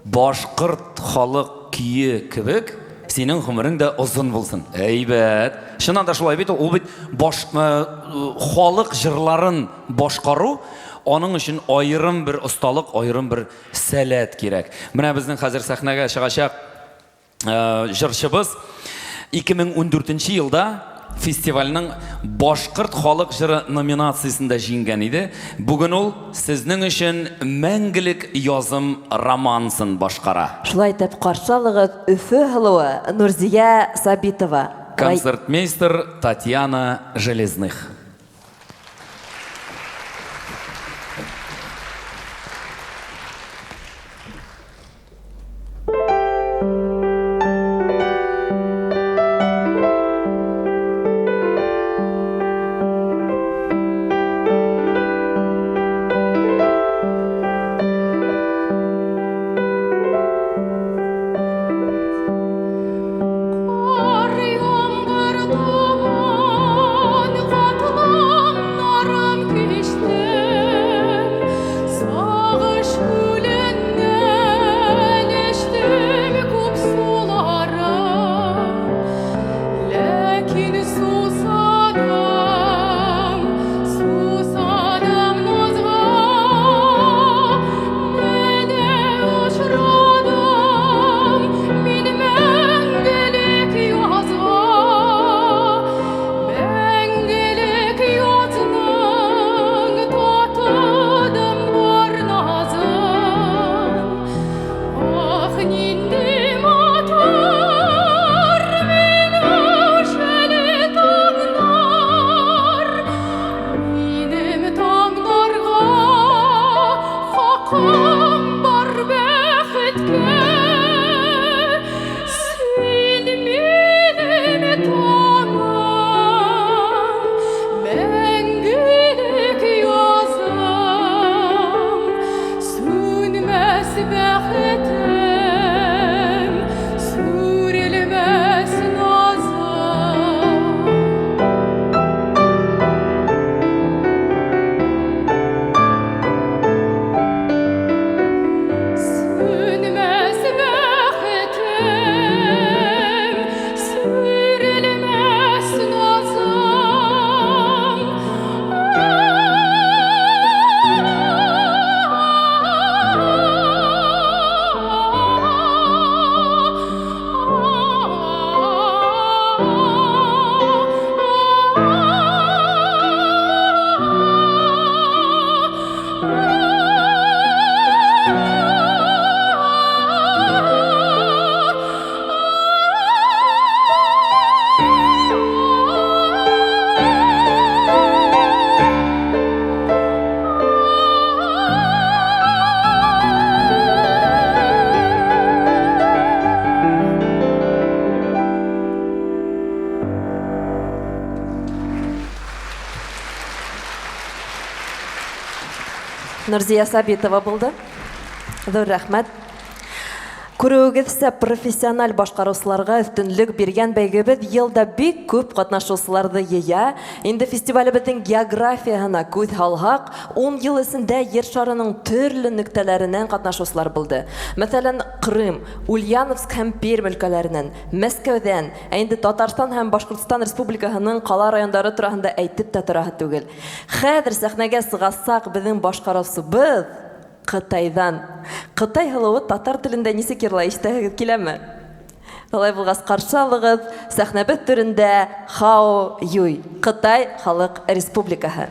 [SPEAKER 3] Башкорт халык көе кебек синең гомерең дә озын булсын. Әйбәт. Чыннан да шулай бит ул. Ул бит баш, халык җырларын башкару, аның өчен аерым бер осталык, аерым бер сәләт кирәк. Менә безнең хәзер сәхнәгә чыгачак җырчыбыз 2014 елда фестивальнең Башкорт халык җыры номинациясендә җиңгән иде. Бүген ул сезнең өчен Мәңгелек язым романсын башкара.
[SPEAKER 5] Шулай итеп, каршы алыгыз Өфе һылуы Нурзия Сабитова.
[SPEAKER 3] Концертмейстер Татьяна Железных.
[SPEAKER 5] Нурзия Сабитова булды. Зур рәхмәт. Күрүегезчә, профессиональ башкаручыларга өстенлек биргән бәйгебез елда бик күп катнашучыларны йыя. Инде фестивалебезнең географияһына күз һалһак, ун ел эчендә Ер шарының төрле нөктәләреннән катнашучылар булды. Мәсәлән, Крым, Ульяновск һәм Пермь өлкәләреннән, Мәскәүдән, ә инде Татарстан һәм Башкортстан Республикаһының кала-районнары тураһында әйтеп тә тораһы түгел. Хәзер сәхнәгә сыгасак, безнең башкаручыбыз Кытайдан. Кытай һылуы татар телендә ничек йырлай, ишетәһегез киләме? Алай булгач, каршы алыгыз, сәхнәбез түрендә Хао Юй, Кытай Халык Республикаһы.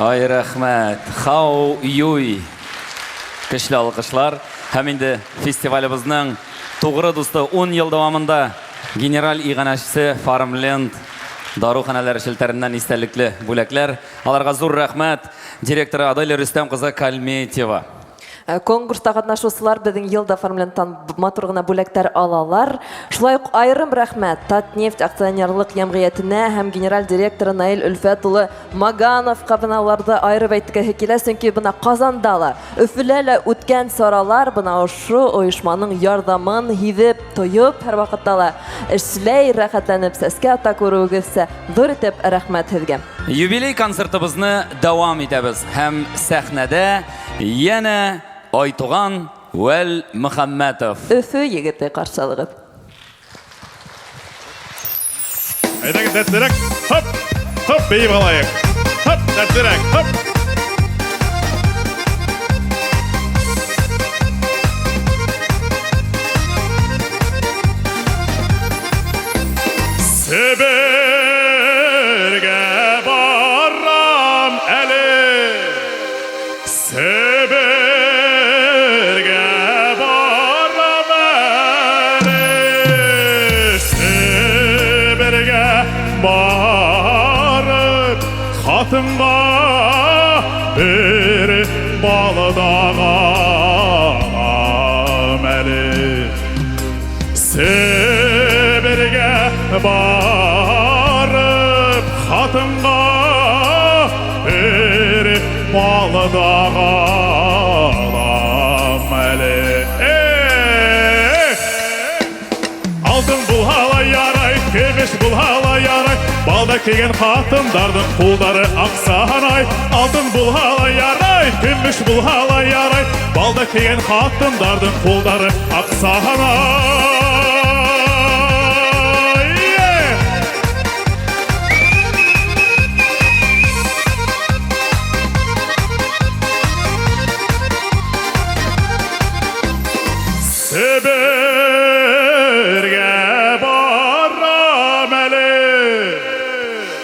[SPEAKER 3] Ай, рәхмәт. Хау Юй. Көчле алкышлар. Һәм инде фестивалебезнең тугры дусты 10 ел дәвамында генераль иганәчесе Фармленд даруханәләре челтәреннән истәлекле бүләкләр. Аларга зур рәхмәт. Директоры Аделя Рөстәм кызы Кальметьева.
[SPEAKER 5] Э, конкурста катнашучылар безнең елда Фармленттан матур гына бүләкләр алалар. Шулай ук аерым рәхмәт Татнефть акционерлык җәмгыятенә һәм генераль директоры Наил Өлфәт улы Магановка бына аларды аерып әйткәсе килә, чөнки бына Казанда ла, Өфөлә лә үткән чаралар бына ошо оешманың ярдәмен һиҙеп, тоеп һәрвакытта ла эшләй, рәхәтләнеп сәскә ата күрүегезчә зур итеп рәхмәт һеҙгә.
[SPEAKER 3] Юбилей концертыбызны дәвам итәбез һәм сәхнәдә янә Айтуган Вәлмөхәммәтов.
[SPEAKER 5] Өфө егете каршы алыгыз.
[SPEAKER 10] Әйдәгез, дәртлерәк. Хоп! Хоп, биеп алайык. Хоп, дәртлерәк. Хоп! Себергә барам әле. Себергә барам әле. Себергә барып, хатынга бер балдак алам әле. Себергә барып, хатынга бер балдак алам әле. Эх! Алтын булһа ярай, көмөш булһа ярай, балда кигән хатындарҙың ҡулдары аҡсаһанай. Алтын булһа ярай, көмөш булһа ярай, балда кигән хатындарҙың ҡулдары аҡсаһанай. Себергә барам әле.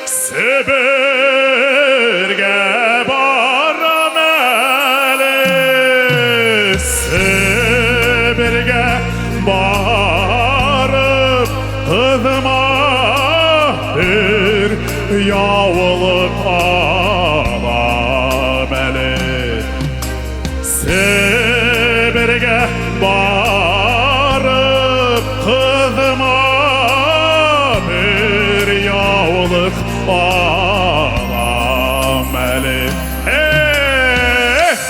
[SPEAKER 10] Себергә барам әле. Себергә барып, кызыма бер яулык алам әле. Себергә барып, кызыма бер яулык алам әле. Эх!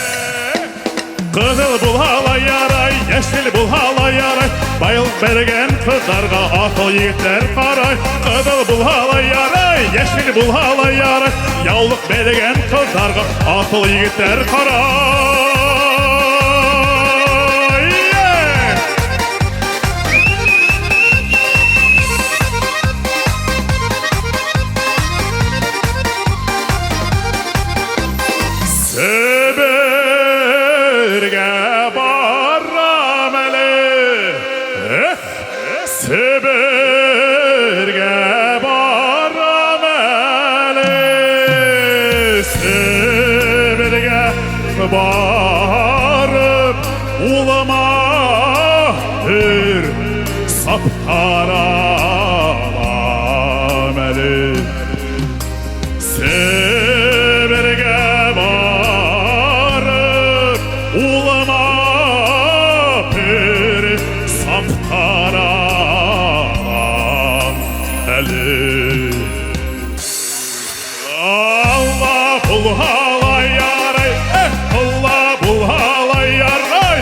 [SPEAKER 10] Кызыл булһа ярай, йәшел булһа ярай, байлыҡ биргән ҡыҙҙарға аҡыл егеттәр ҡарай. Ҡыҙыл булһа ярай, йәшел булһа ярай, яулыҡ биргән ҡыҙҙарға аҡыл егеттәр ҡарай. Себергә барам әле. Эх, Себергә барам әле. Себергә барып, улыма бер саптар алам әле. Себергә барып, улыма бер саптар алам әле. Алла булһа ярай, эх, Алла булһа ярай,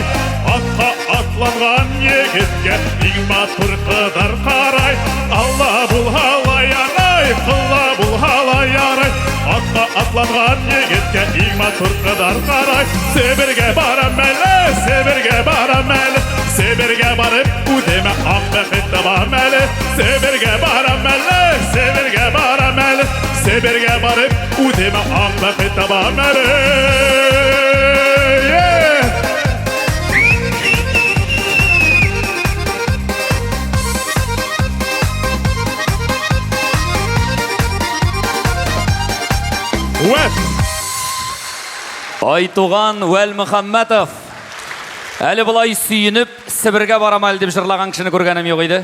[SPEAKER 10] атҡа атланған егеткә иң матур ҡыҙҙар ҡарай. Алла булһа ярай, Алла булһа ярай, атҡа атланған егеткә Иң матур кызлар карай. Себергә барам әле, Себергә барам әле. Себергә барып үземә ак бәхет табам әле. Себергә барам әле, Себергә барам әле. Себергә барып үземә ак бәхет табам әле. Вәт!
[SPEAKER 3] Айтуган Вәлмөхәммәтов. Әле болай сөенеп, Себергә барам әле дип җырлаган кешене күргәнем юк иде.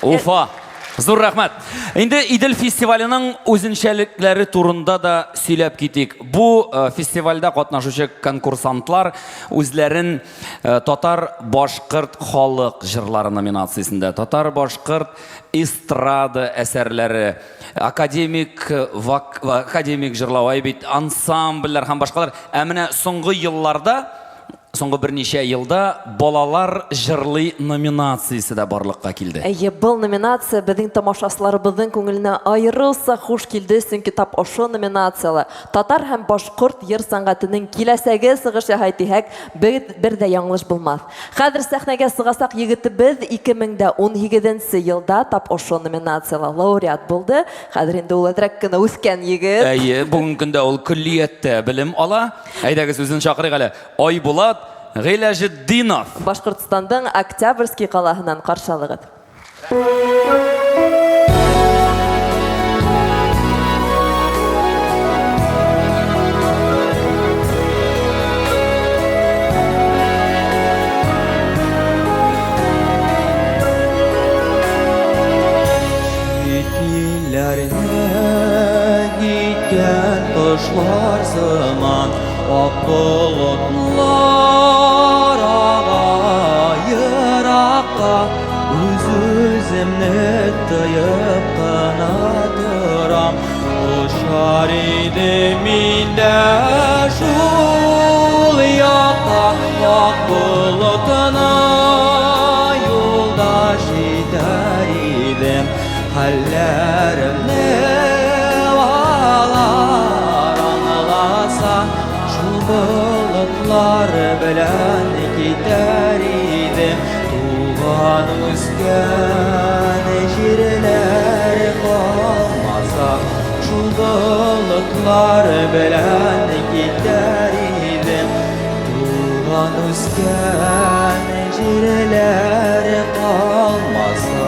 [SPEAKER 3] Уфа. Зур рәхмәт. Инде Идел фестиваленең үзенчәлекләре турында да сөйләп китик. Бу э, фестивальдә катнашучы конкурсантлар үзләрен э, татар-башкорт халык җырлары номинациясендә, татар-башкорт эстрада әсәрләре, академик вак, академик җырлау, әй бит, ансамбльләр һәм башкалар. Ә менә соңгы елларда, соңгы берничә елда балалар җырлый номинациясе дә барлыкка килде.
[SPEAKER 5] Әйе, был номинация безнең тамашачыларыбызның күңеленә аерылса хуш килде, чөнки тап ошо номинацияле татар һәм башкорт йыр сәнгатенең киләсәге сыгыш яһай тиһәк, бер, бер дә яңлыш булмас. Хәзер сәхнәгә сыгасак егетебез 2018 нче елда тап ошо номинацияла лауреат булды. Хәзер инде ул әзрәк кенә үскән егет.
[SPEAKER 3] Әйе, бүгенге көндә ул көллияттә белем ала. Әйдәгез, үзен чакырыйк әле. Айбулат Гыйләҗетдинов.
[SPEAKER 5] Башкортстандың Октябрьский калаһыннан каршы алыгыз.
[SPEAKER 2] Чит илләргә киткән кошлар сыман ак болытлар ага еракка үз-үземне тоеп кына торам очар идем мин дә шул якка ак болытына юлдаш итәр идем хәлләремне алар аңласа шул болытлар белән китәр идем туган үскән җирләр калмаса шул болытлар белән китәр идем туган үскән җирләр калмаса.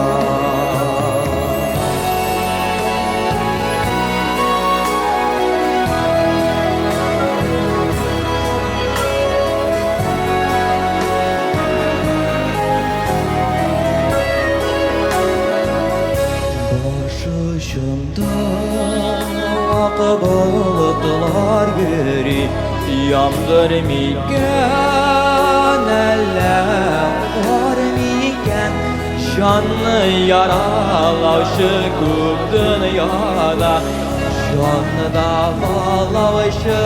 [SPEAKER 2] Баш очымда ак болытлар йөри, яңгыр микән, әллә кар микән? Җанны яралаучы күп дөньяда, җанны дәвалаучы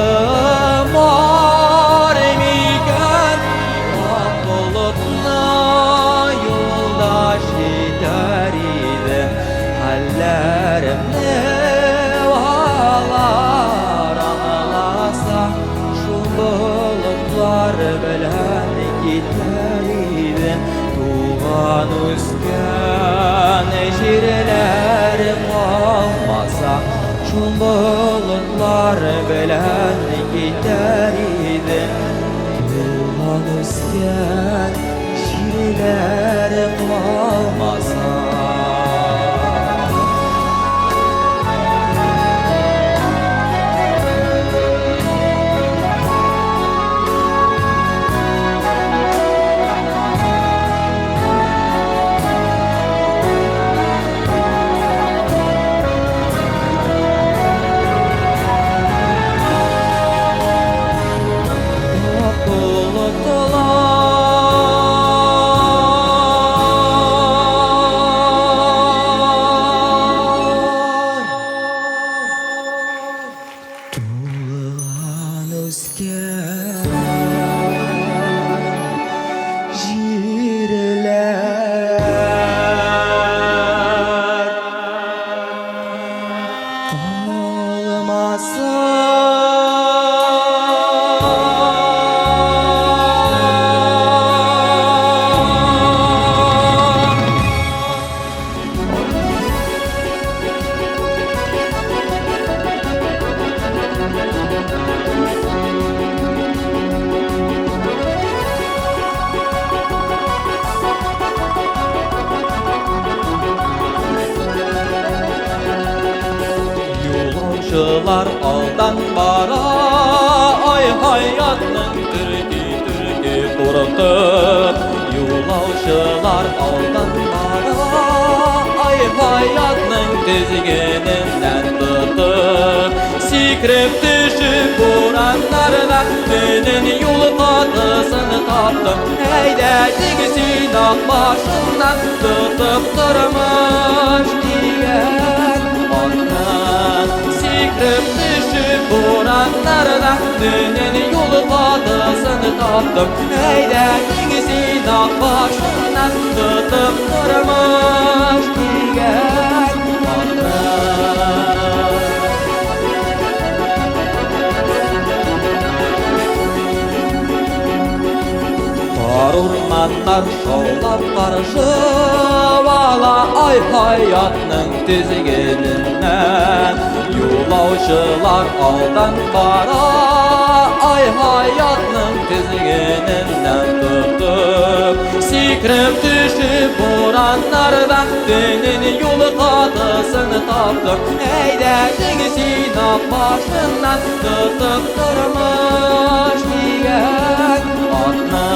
[SPEAKER 2] бар микән? Ак болытны юлдаш итәр идем, хәлләремне алар аңласа, шул болытлар белән китәр идем. Туган үскән җирләр калмаса, шул болытлар белән китәр идем. Туган үскән җирләр калмаса. Ак болытлар туган үскән җирләр Юлаучылар алдан бара, ай хаятның төрки-төрки куркып. Юлаучылар алдан бара, ай хаятның тезгененнән тотып. Сикереп төшеп бураннарда, төнен юл катысын таптым. Әйдәдең син ак башыннан тотып тормыш дигән атны. Сикереп төшеп бураннарда, төнен юл катысын таптым. Әйдәдең син ак башыннан тотып тормыш дигән атны. Тар урманнар шаулап каршы ала, ай хаятның тезгененнән. Юлаучылар алдан бара, ай хаятның тезгененнән тотып. Сикереп төшеп бураннарда, төнен юл катысын таптым. Әйдәдең син ак башыннан тотып тормыш дигән атны.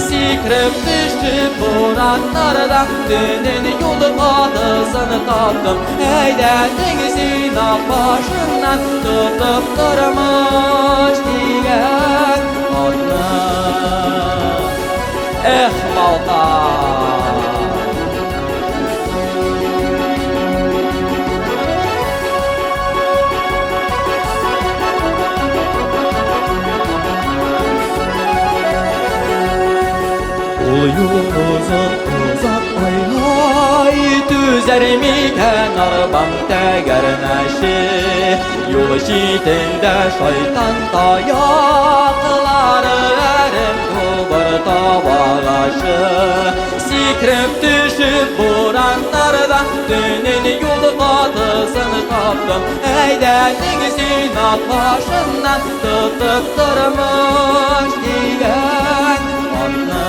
[SPEAKER 2] Сикереп төшеп бураннарда, төнен юл катысын таптым. Әйдәдең син ак башыннан тотып тормыш дигән атны. Эх, малкай! Ул юл озын, озак, ай-һай, түзәр микән арбам тәгәрмәче? Юл читендә шайтан таяклары, әрем кубыр табагачы. Сикереп төшеп бураннарда, төнен юл катысын таптым. Әйдәдең син ак башыннан тотып тормыш дигән атны.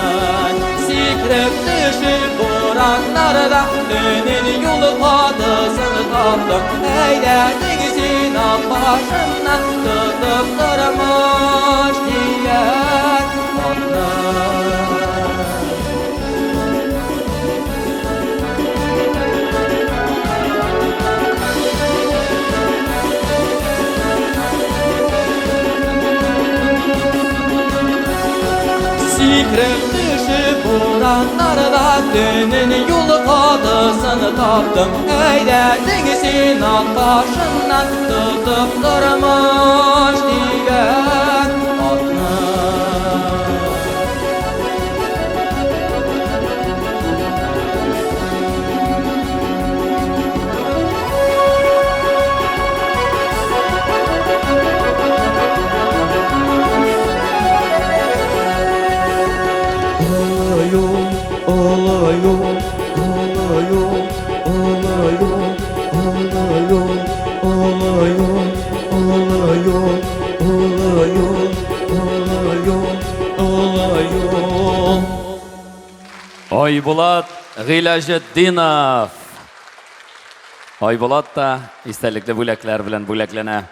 [SPEAKER 2] Сикереп төшеп бураннарда, төнен юл катысын таптым. Әйдәдең син ак башыннан тотып тормыш дигән атны. Сикереп төшеп бураннарда, төнен юл катысын таптым. Әйдәдең син ак башыннан тотып тормыш дигән атны. Олы юл, олы юл, олы юл, олы юл, олы юл, олы юл, олы юл, олы юл, олы юл, олы юл.
[SPEAKER 3] Айбулат Гыйләҗетдинов. Айбулат та истәлекле бүләкләр белән бүләкләнә.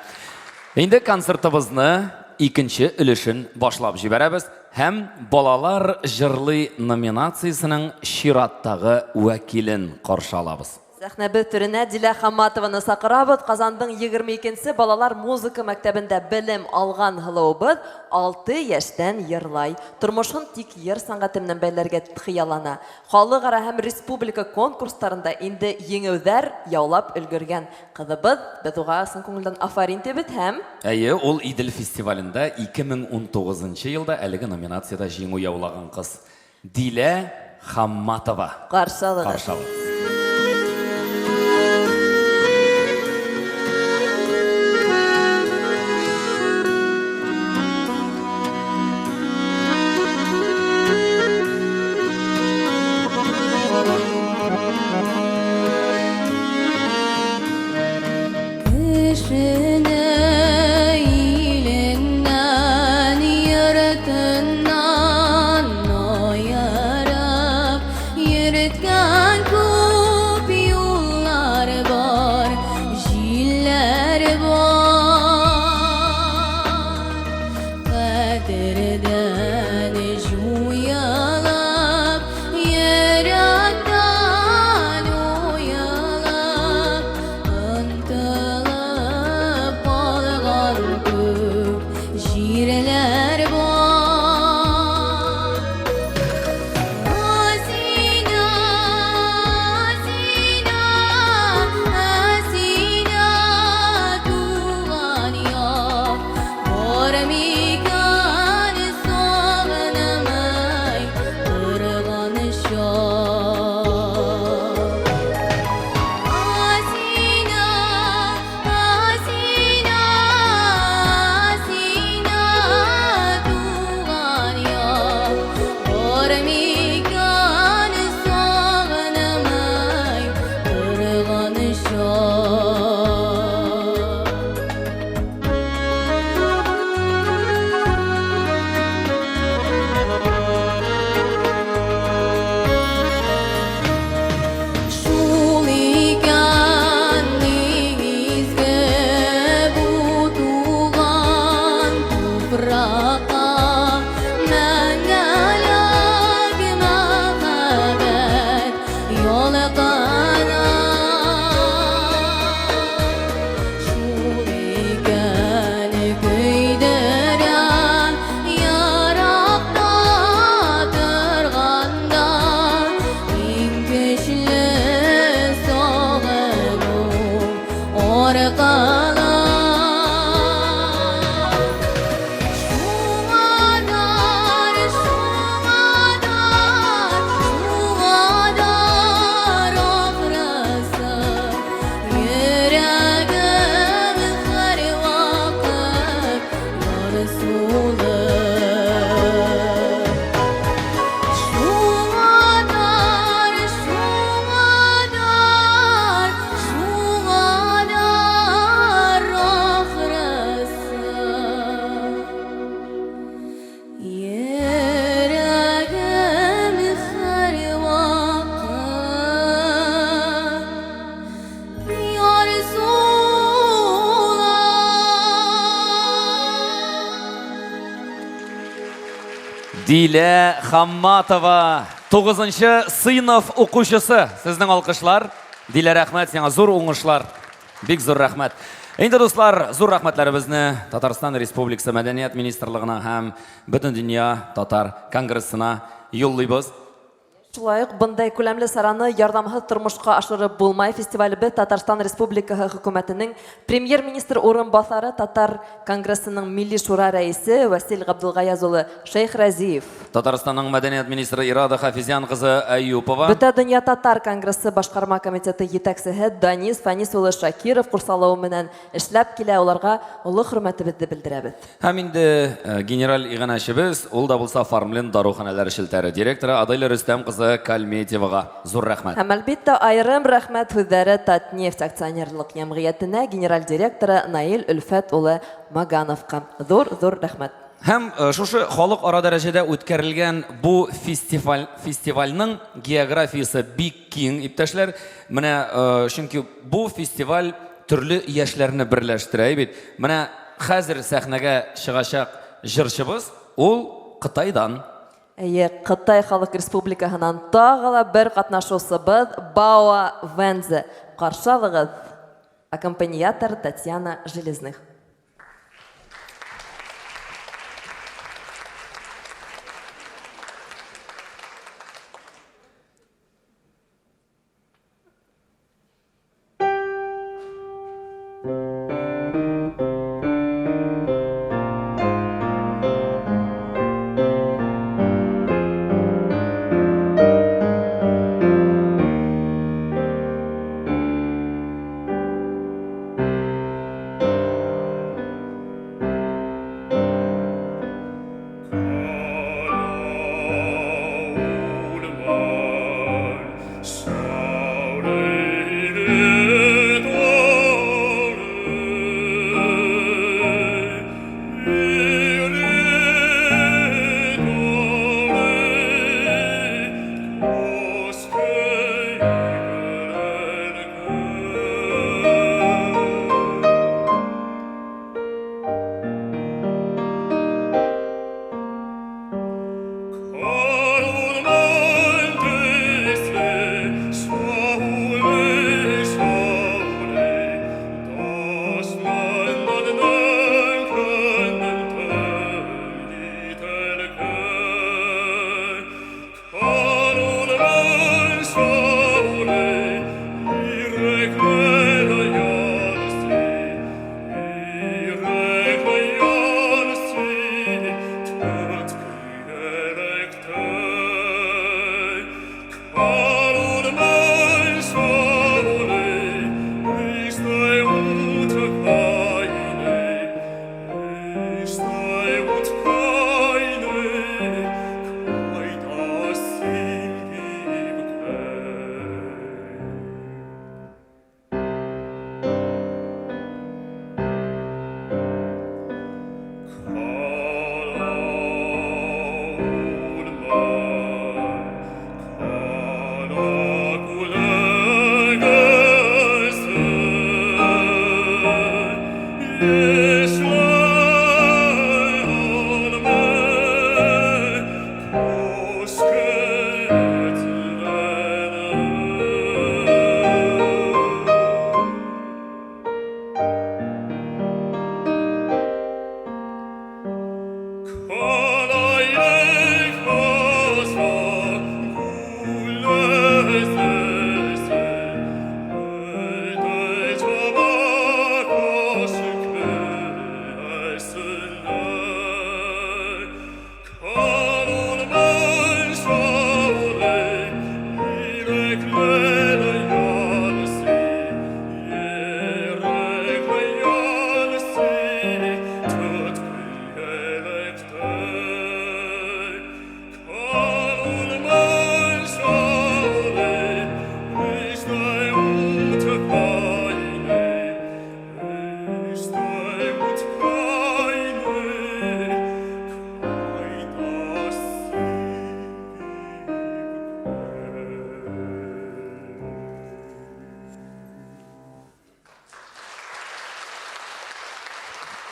[SPEAKER 3] Инде концертыбызны икенче өлешен башлап җибәрәбез һәм Балалар җырлый номинациясенең чираттагы вәкилен каршы алабыз.
[SPEAKER 5] Сәхнәбез түренә Дилә Хамматованы сакырабыз. Казандың 22 нче балалар музыка мәктәбендә белем алган һылуыбыз 6 яшьтән йырлай. Тормышын тик йыр сәнгате белән бәйләргә хыяллана. Халыкара һәм республика конкурсларында инде җиңүләр яулап өлгергән кызыбыз. Без уга ысын күңелдән афәрин дибез һәм.
[SPEAKER 3] Әйе, ул Идел фестивалендә 2019 нчы елда әлеге номинациядә җиңү яулаган кыз. Дилә Хамматова.
[SPEAKER 5] Каршы алыгыз.
[SPEAKER 3] Каршы алыгыз.
[SPEAKER 1] микән сагынмый торган чак? Асина, Асина, Асина, туган як, бар микән сагынмый торган чак? Шул икән изге бу туган туфракка мәңгелек мәхәббәт ялкыны. Шул икән көйдерә еракта торганда иң көчле сагыну аркылы. Шуңадар, шуңадар, шуңадар ахрысы, йөрәгем һәрвакыт ярсулы. Шуңадар, шуңадар, шуңадар ахрысы, йөрәгем һәрвакыт ярсулы.
[SPEAKER 3] Дилә Хамматова, 9 сыйныф укучысы. Сезнең алкышлар. Дилә, рәхмәт сиңа, зур уңышлар. Бик зур рәхмәт. Инде, дуслар, зур рәхмәтләребезне Татарстан Республикасы Мәдәният министрлыгына һәм Бөтендөнья татар конгрессына юллыйбыз.
[SPEAKER 5] Шулай ук бындай күләмле сараны ярдәмһез тормышка ашырып булмай. Фестивалебез Татарстан Республикаһы хөкүмәтенең премьер-министр урынбасары, Татар конгрессының Милли шура рәисе Вәсил Габдулгаяз улы Шәйхразиев,
[SPEAKER 3] Татарстанның мәдәният министры Ирада Хафизян кызы Әюпова,
[SPEAKER 5] Бөтә дөнья татар конгрессы башкарма комитеты җитәкчесе Данис Фанис улы Шакиров курсалавы менән эшләп килә, уларга олы хөрмәтебезне белдерәбез.
[SPEAKER 3] Һәм инде генераль иганәчебез, ул да булса Фармлен даруханәләре челтәре директоры Аделя Рөстәм кызы Кальметьевага зур рәхмәт.
[SPEAKER 5] Һәм әлбиттә аерым рәхмәт һүзләре Татнефть акционерлык җәмгыятенә, генераль директоры Наил Өлфәт улы Магановка. Зур-зур рәхмәт.
[SPEAKER 3] Һәм шушы халыкара дәрәҗәдә үткәрелгән бу фестиваль фестивальнең географиясе бик киң, иптәшләр. Менә чөнки бу фестиваль төрле яшьләрне берләштерә бит. Менә хәзер сәхнәгә чыгачак җырчыбыз ул Кытайдан.
[SPEAKER 5] Әйе, Кытай Халык Республикаһынан тагы ла бер катнашучыбыз Бао Вензе. Каршы алыгыз. Аккомпаниатор Татьяна Железных.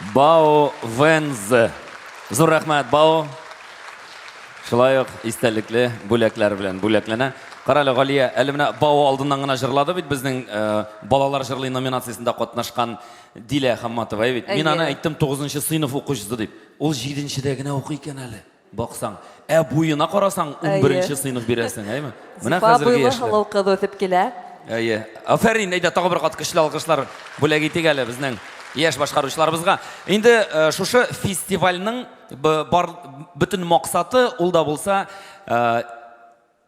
[SPEAKER 3] Бао Вензе. Зур рәхмәт, Бао. Шулай ук истәлекле бүләкләр белән бүләкләнә. Карале, Галия, әле менә Бао алдыннан гына җырлады бит безнең э, Балалар җырлый номинациясендә катнашкан Дилә Хамматова, әй бит. Мин аны әйттем 9 сыйныф укучысы дип. Ул 7-дә генә укый икән әле. Баксаң, ә буена карасаң, 11 сыйныф бирәсең, әйме? Менә хәзерге яшьләр.
[SPEAKER 5] Зифа буйлы кыз үсеп килә.
[SPEAKER 3] Әйе. Афәрин, әйдә тагы бер кат көчле алкышлар бүләк итик әле безнең яшь башкаручыларыбызга. Инде э, шушы фестивальнең бар бөтен максаты ул да булса э,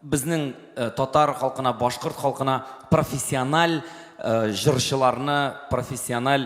[SPEAKER 3] безнең э, татар халкына, башкорт халкына профессиональ җырчыларны, профессиональ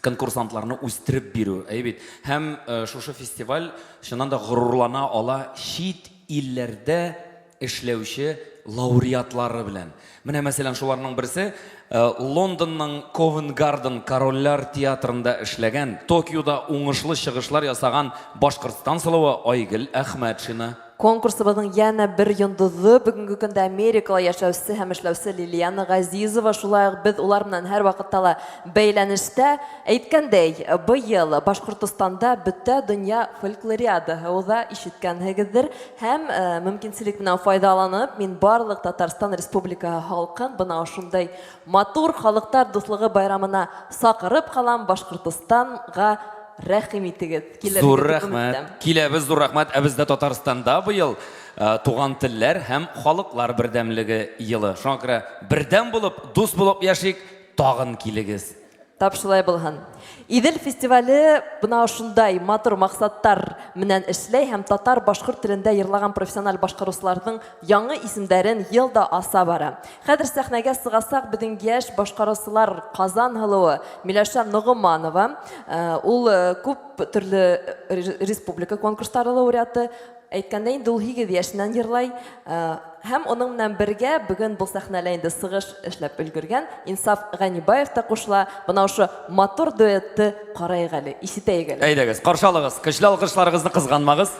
[SPEAKER 3] конкурсантларны үстереп бирү, әйе бит. Һәм шушы фестиваль чыннан да горурлана ала чит илләрдә эшләүче лауреатлары белән. Менә мәсәлән шуларның берсе Лондонның Ковент-Гарден корольләр театрында эшләгән, Токиода уңышлы чыгышлар ясаган Башкортстан сылуы Айгөл Әхмәтшина.
[SPEAKER 5] Конкурсыбызның янә бер йондызы, бүгенге көндә Америкала яшәүче һәм эшләүче Лилиана Газизова. Шулай ук без улар белән һәрвакытта ла бәйләнештә. Әйткәндәй, быел Башкортостанда бөтә дөнья фольклориадаһы уза, ишеткәнһегездер. Һәм мөмкинчелек белән файдаланып, мин барлык Татарстан Республикаһы халкын бына шундай матур халыктар дуслыгы байрамына сакырып калам, Башкортостанга рәхим итегез. Килергә
[SPEAKER 3] Зур
[SPEAKER 5] дип
[SPEAKER 3] рәхмәт.
[SPEAKER 5] өметтәм.
[SPEAKER 3] Киләбез, зур рәхмәт. Ә бездә Татарстанда быел э, туган телләр һәм халыклар бердәмлеге елы. Шуңа күрә бердәм булып, дус булып яшик, тагын килегез.
[SPEAKER 5] Тап шулай булһын. Идел фестивале бына ошондай матур максаттар менән эшләй һәм татар башкорт телендә йырлаган профессиональ башкаручыларның яңы исемдәрен ел да аса бара. Хәзер сәхнәгә сыгасак, безнең яшь башкаручылар Казан һылуы Миләүшә Ногыманова, э, ул э, күп төрле республика конкурслары лауреаты, Әйткәндәй, инде ул 8 яшеннән йырлай. Һәм оның белән бергә бүген бу сәхнәлә инде сыгыш эшләп өлгергән Инсаф Ганибаев та кушыла. Менә шушы матур дуэтты караек әле, ишетәек әле.
[SPEAKER 3] Әйдәгез, каршы алыгыз. Көчле алкышларыгызны кызганмагыз.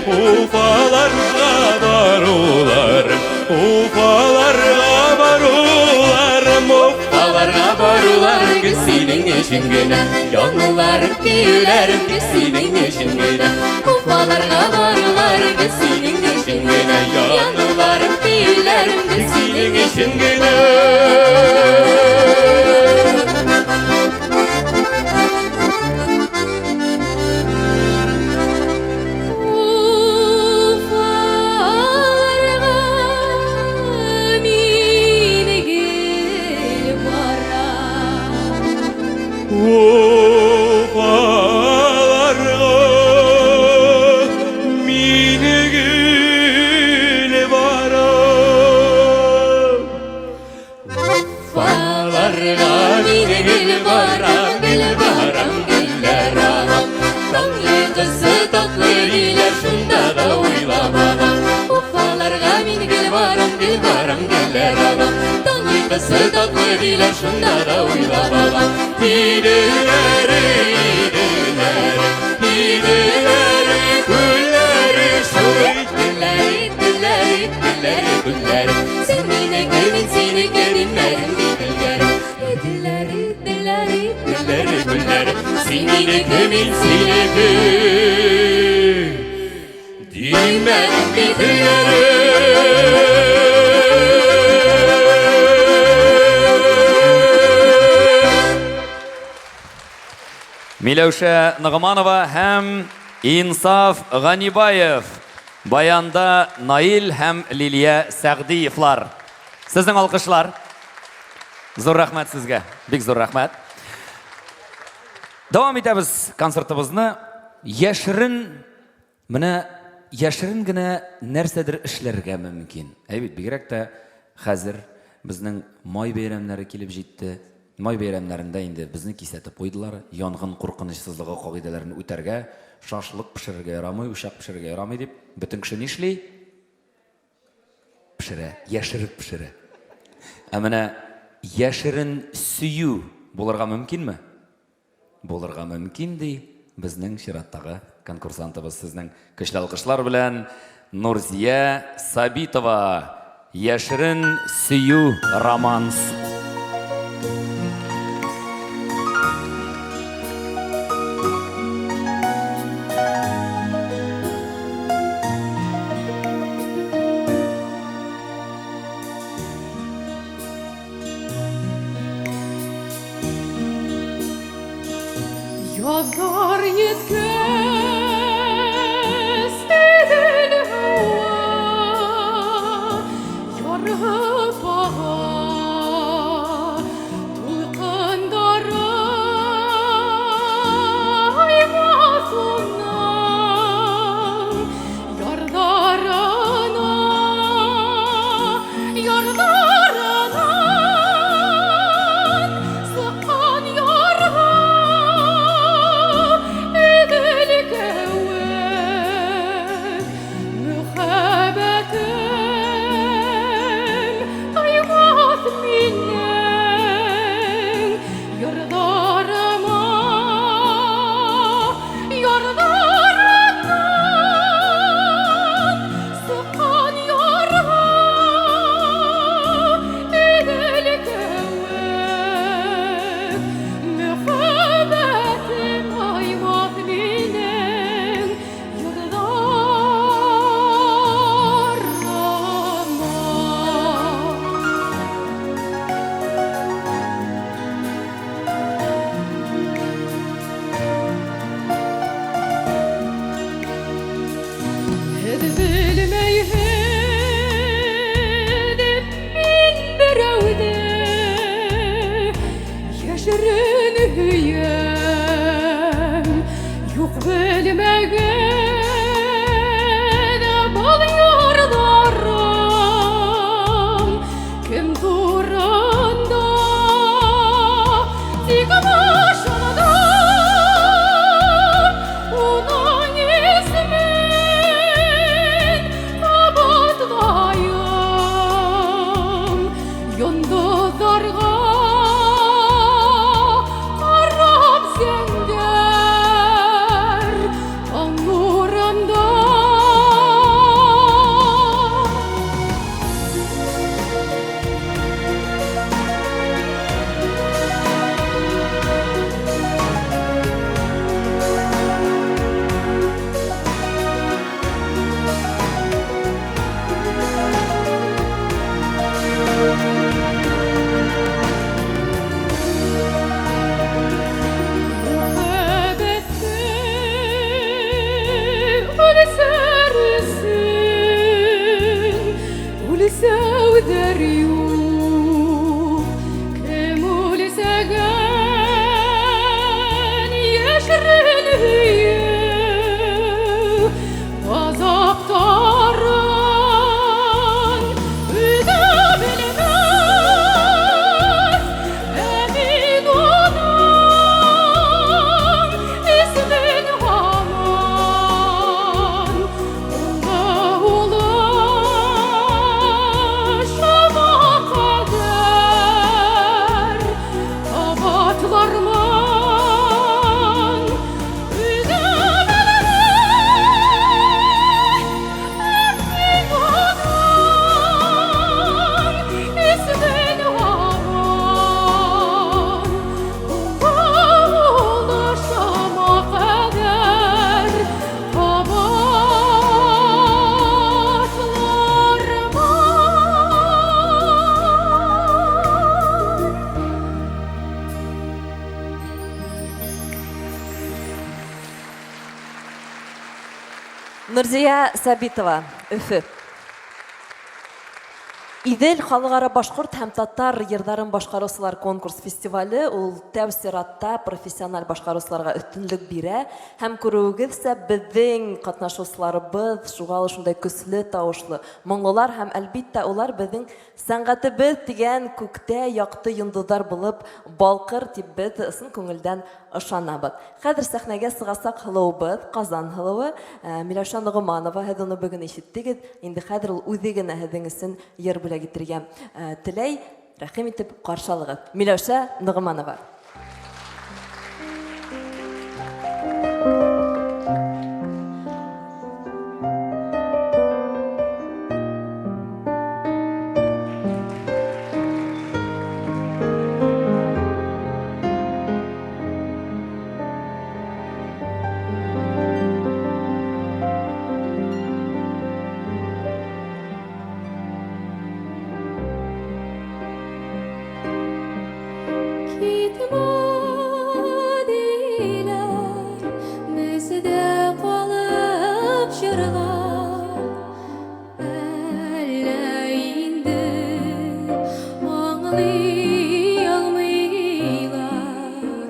[SPEAKER 2] Уфаларга баруларым, Уфаларга баруларым, Уфаларга баруларым гел синең өчен генә. Януларым, көюләрем гел синең өчен генә. Уфаларга баруларым гел синең өчен генә. Януларым, көюләрем гел синең өчен генә. Уфаларга мин гел барам. Уфаларга мин гел барам, гел барам, гөлләр алам. Таң йокысы татлы диләр, шунда да уйлап алам. Уфаларга мин гел барам, гел барам, гөлләр алам. Таң йокысы татлы диләр, шунда да уйлап алам. Иделәре, иделәре, иделәре, күлләре, шул иделәре, иделәре, иделәре, күлләре. Син минеке, мин синеке, димәдем бит элгәре. Иделәре, иделәре, иделәре, күлләре. Син минеке, мин синеке, димәдем бит элгәре.
[SPEAKER 3] Миләүшә Ногыманова һәм Инсаф Ганибаев. Баянда Наил һәм Лилия Сәгъдиевлар. Сезнең алкышлар. Зур рәхмәт сезгә. Бик зур рәхмәт. Дәвам итәбез концертыбызны. Яшерен менә яшерен генә нәрсәдер эшләргә мөмкин. Әй бит, бигрәк тә хәзер безнең май бәйрәмнәре килеп җитте. Май бәйрәмнәрендә инде безне кисәтеп куйдылар, янгын куркынычсызлыгы кагыйдәләрен үтәргә, шашлык пешерергә ярамый, учак пешерергә ярамый дип. Бөтен кеше нишли? Пешерә, яшереп пешерә. Ә менә яшерен сөю булырга мөмкинме? Булырга мөмкин, ди безнең чираттагы конкурсантыбыз. Сезнең көчле алкышлар белән Нурзия Сабитова. Яшерен сөю романс.
[SPEAKER 1] Язлар йиткәс Идел һава ярып ага, Дулкыннары аймас уның ярларына, ярларынан сыккан ярга Идел кеүек мөхәббәтем таймас минең ярларыма, ярларыннан сыккан ярга Идел кеүек мөхәббәтем аймас минең ярларыма. Һеҙ белмәйһеҙ, мин берәүҙе йәшерен һөйәм. Юҡ белмәгән был ярҙарым кем турында, тик башымда уның исемен ҡабатлайым. Йондоҙҙарға ҡарап зәңгәр таң нурында. Мөхәббәте үлсәр өсөн үлсәүҙәр юҡ. Кем үлсәгән йәшерен һөйөү ғазаптарын үҙе белмәҫ. Ә мин уның исемен һаман улы шыма ҡәҙәр ҡабатлармын. Үҙе
[SPEAKER 5] Нурзия Сабитова, Өфе. Идел халыкара башкорт һәм татар йырларын башкаручылар конкурс фестивале ул тәү сиратта профессиональ башкаручыларга өстенлек бирә һәм күрүегезчә безнең катнашучыларыбыз шуга шундай көчле тавышлы моңлылар һәм әлбиттә улар безнең сәнгатебез дигән күктә якты йолдызлар булып балкыр дип без ысын күңелдән ышанабыз. Хәзер сәхнәгә сыгасак һылуыбыз, Казан һылуы, Миләүшә Ногыманова, һез аны бүген ишеттегез. Инде хәзер ул үзе генә һезнең өчен йыр бүләк итергә теләй. Рәхим итеп каршы алыгыз. Миләүшә Ногыманова.
[SPEAKER 1] Китмә диләр, бездә калып җырлар. Әллә инде аңлый алмыйлар.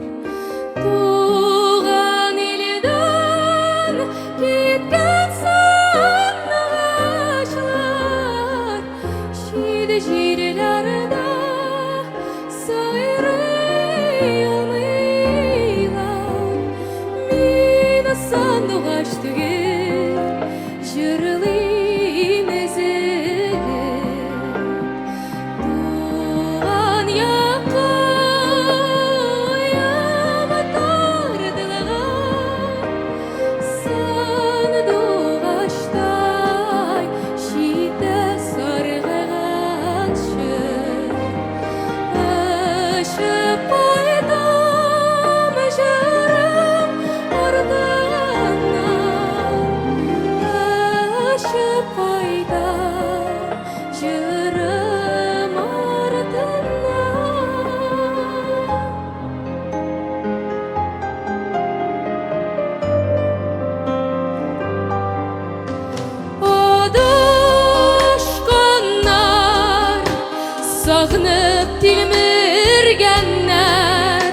[SPEAKER 1] Туган илдән киткән сандугачлар чит җирләрдә сайрый алмыйлар. Мин сандугач түгел, җырлыйм өзелеп. Туган якка уем тартылган, сандугачтай читтә саргайганчы. Очып кайтам җырым артыннан, очып кайтам җырым артыннан. Адашканнар, сагынып тилмергәннәр,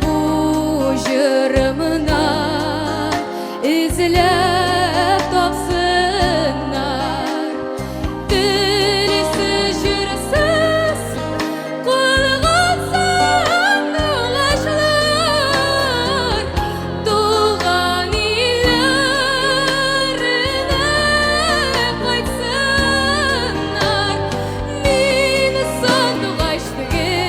[SPEAKER 1] бу җырымны эзләп тапсыннар. Телсез, җырсыз калган сандугачлар туган илләренә кайтсыннар. Мин сандугач түгел,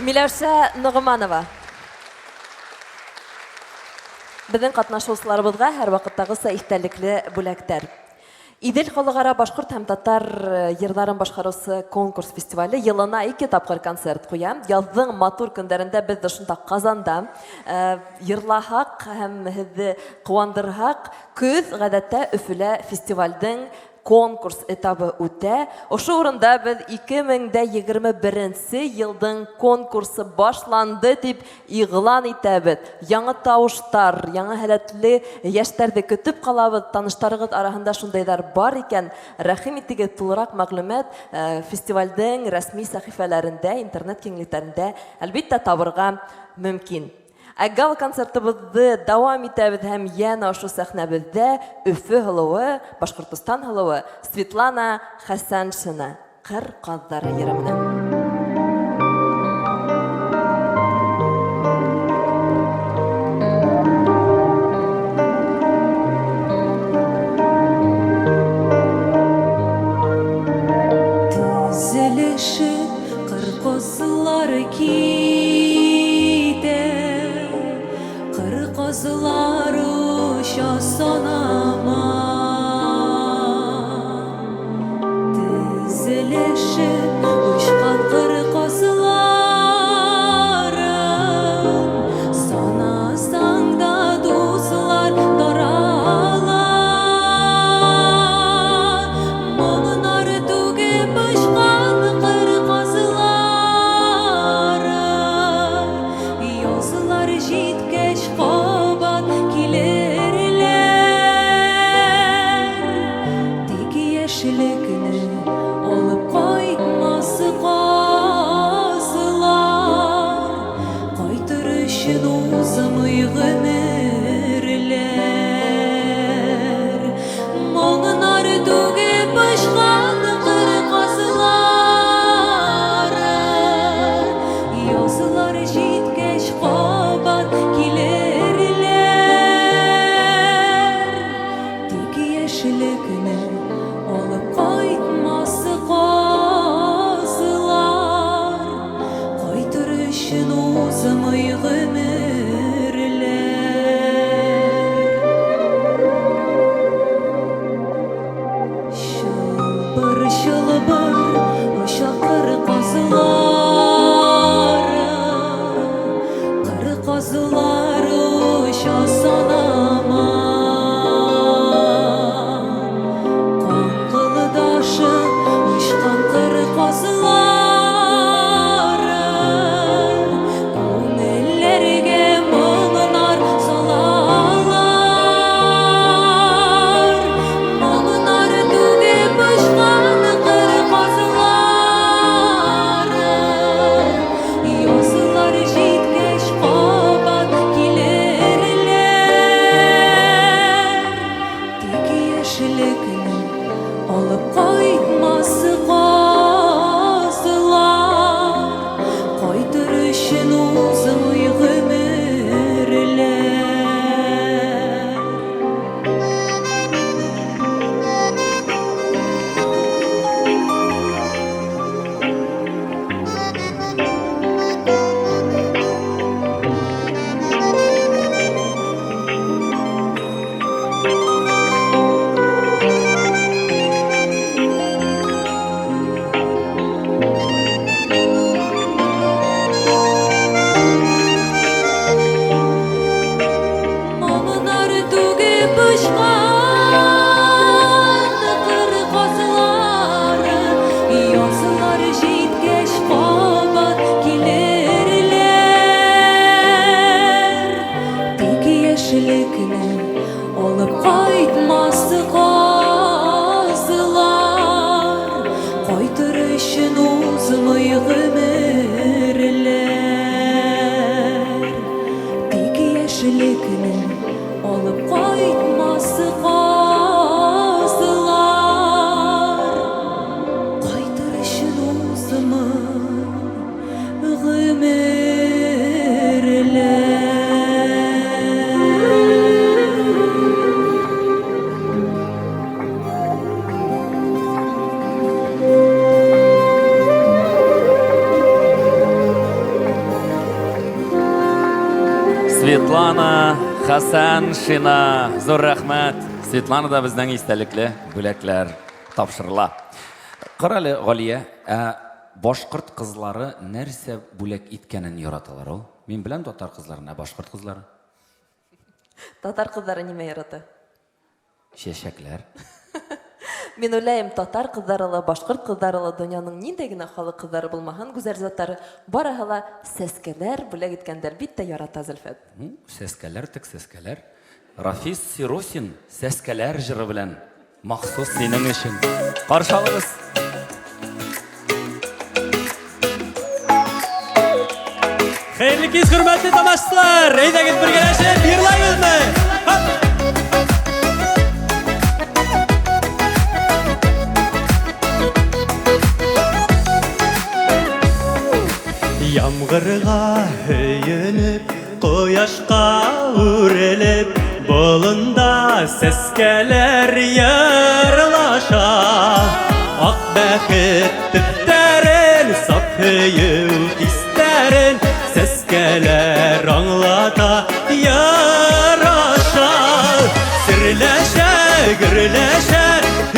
[SPEAKER 5] Миләүшә Ногыманова. Безнең катнашучыларыбызга һәрвакыттагыча истәлекле бүләктәр. Идел халыкара башкорт һәм татар йырларын башкаручы конкурс фестивале елына ике тапкыр концерт куя. Язның матур көндәрендә без дә шунда Казанда йырлаһак һәм һеҙҙе кыуандырһаҡ, көҙ гадәттә Өфөлә фестивальдең конкурс этабы үтә. Ошо урында без 2021 елдың конкурсы башланды дип игълан итәбез. Яңа тавыштар, яңа һәләтле яшьтәрҙе көтөп ҡалабыҙ. Таныштарығыҙ араһында шундайҙар бар икән, рәхим итегеҙ, тулыраҡ мәғлүмәт фестивальдең рәсми сәхифәләрендә, интернет киңлектәрендә, әлбиттә, табырға мөмкин. Ә гала-концертыбыҙҙы дауам итәбеҙ һәм йәнә ошо сәхнәбеҙҙә Өфө һылыуы, Башҡортостан һылыуы Светлана Хәсәншина Ҡыр ҡаҙҙары йыры менән.
[SPEAKER 1] Төзелешеп кыр казлары китә, Кыр казлары оча санама. Тезелешеп очкан кыр казларын Санасаң да, дуслар, тарала. Моңнар түгеп очкан кыр казлары, Язлар җиткәч кабат килерләр. Тик яшьлекне алып кайтмас казлар, Кайтыр өчен узмый гомерләр. Моңнар түгеп очкан кыр казлары, Язлар җиткәч кабат килерләр. Тик яшьлекне алып кайтмас казлар, Кайтыр өчен узмый гомерләр. Чылбыр-чылбыр оча кыр казлары, Кыр казлары оча санама. Каңгылдашып очкан кыр казлары, Күңелләргә моңнар салалар. Моңнар түгеп очкан кыр казлары, Язлар җиткәч кабат килерләр. Тик яшьлекне алып кайтмас казлар, Кайтыр өчен узмый гомерләр. Моңнар түгеп очкан кыр казлары, Язлар җиткәч кабат килерләр. Тик яшьлекне алып кайтмас казлар, Кайтыр өчен узмый гомерләр. Тик яшьлекне алып кайтмас казлар, Кайтыр өчен узмый гомерләр.
[SPEAKER 3] Светлана Хасаншина. Зур рәхмәт. Светлана да безнең истәлекле бүләкләр тапшырыла. Карале, Галия, ә башкорт кызлары нәрсә бүләк иткәнен яраталар ул? Мин беләм татар кызларын, ә башкорт кызлары?
[SPEAKER 5] Татар кызлары нимә ярата?
[SPEAKER 3] Чәчәкләр.
[SPEAKER 5] Мин уйлаем, татар кызлары ла, башкорт кызлары ла, дөньяның ниндәй генә халык кызлары булмаһын, гүзәл затлары, барыһы ла сәскәләр бүләк иткәндә әлбиттә ярата, Зөлфәт.
[SPEAKER 3] Ну, сәскәләр тек сәскәләр. Рафис Сирусин Сәскәләр җыры белән махсус синең өчен. Каршы алыгыз.
[SPEAKER 12] Хәерле кич, хөрмәтле тамашачылар! Әйдәгез бергәләшеп йырлайбызмы? Хоп! Ямгырга һөенеп, кояшка үрелеп, болында сәскәләр йырлаша. Ак бәхет төпләрен, саф һөю хисләрен сәскәләр аңлата, яраша. Серләшә, гөрләшә,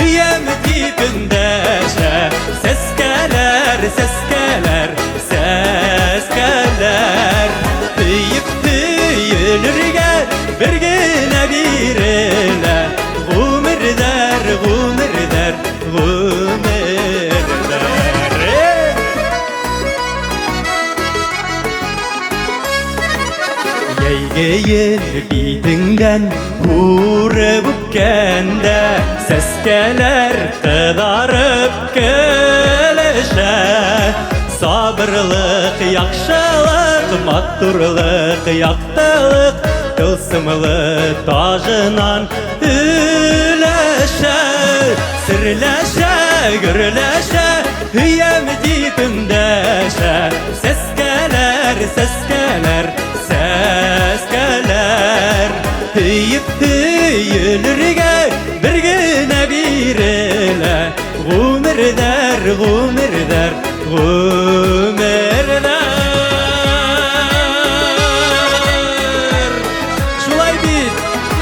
[SPEAKER 12] һөям дип эндәшә. Сәскәләр, сәскәләр, сәскәләр. Һөеп һөелергә бер генә бирелә. Гомерләр, гомерләр, гомерләр. Җәйге ел битеңдән күреп үпкәндә Сәскәләр кызарып көлешә. Сабырлык, яхшылык, матурлык, яктылык Тылсымлы таҗыннан өләшә. Серләшә, гөрләшә, һөям дип эндәшә. Сәскәләр, сәскәләр, сәскәләр. Һөеп һөелергә бер генә бирелә. Гомерләр, гомерләр, гомерләр. Шулай бит,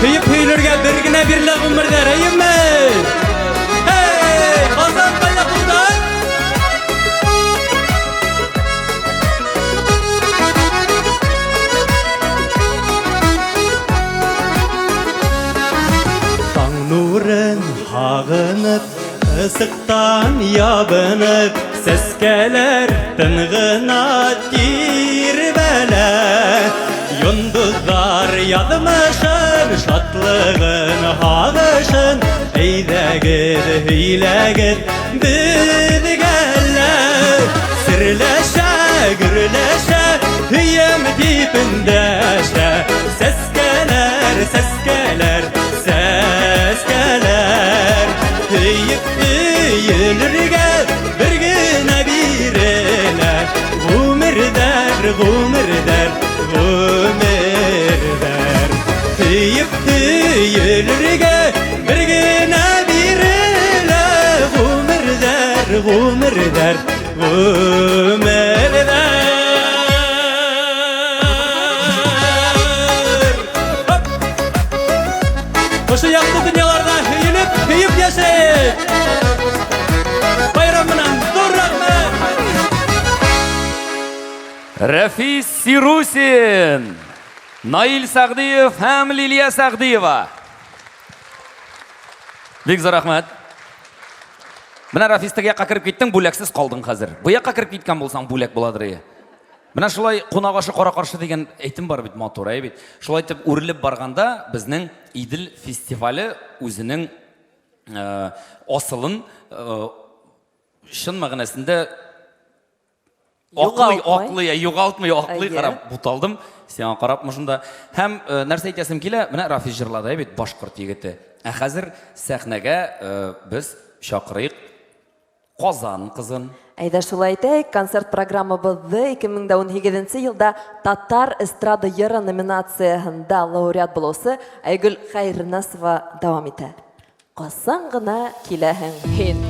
[SPEAKER 12] һөеп һөелергә бер генә бирелә гомерләр, әйеме? Һей, Казан кайда булды? Таң нурын һагынып, ысыктан ябынып, сәскәләр тын гына тирбәлә. Йондызлар язмышын, шатлыгын, һагышын, әйдәгез, һөйләгез безгә лә. Серләшә, гөрләшә, һөям дип эндәшә. Сәскәләр, сәскәләр, сәскәләр. Һөеп һөелергә бер генә бирелә. Гомерләр, гомерләр, гомерләр. Һөеп һөелергә бер генә бирелә. Гомерләр, гомерләр, гомерләр. Хоп! Шушы якты дөньяларда һөелеп, һөеп яшәйек! Байрам белән зур рәхмәт!
[SPEAKER 3] Рәфис Сирусин, Наил Сәгъдиев һәм Лилия Сәгъдиева. Бик зур рәхмәт. Менә Рафис теге якка кереп киттең, бүләксез калдың хәзер. Бу якка кереп киткән булсаң, бүләк буладыр ие. Менә шулай кунак ашы кара каршы дигән әйтем бар бит, матур, әй бит. Шулай итеп үрелеп барганда безнең Идел фестивале үзенең э, асылын э, чын мәгънәсендә Аклый, аклый, югалтмый, аклый, карап буталдым. Сиңа карап шунда. Һәм э, нәрсә әйтәсем килә, менә Рафис җырлады бит, башкорт егете. Ә хәзер сәхнәгә э, без чакырыйк Казан кызын.
[SPEAKER 5] Әйдә шулай итәйк, концерт программабызны 2018 елда Татар эстрада йыры номинациясендә лауреат булучы Айгөл Хәйрнасова дәвам итә. Касан гына киләһең һин.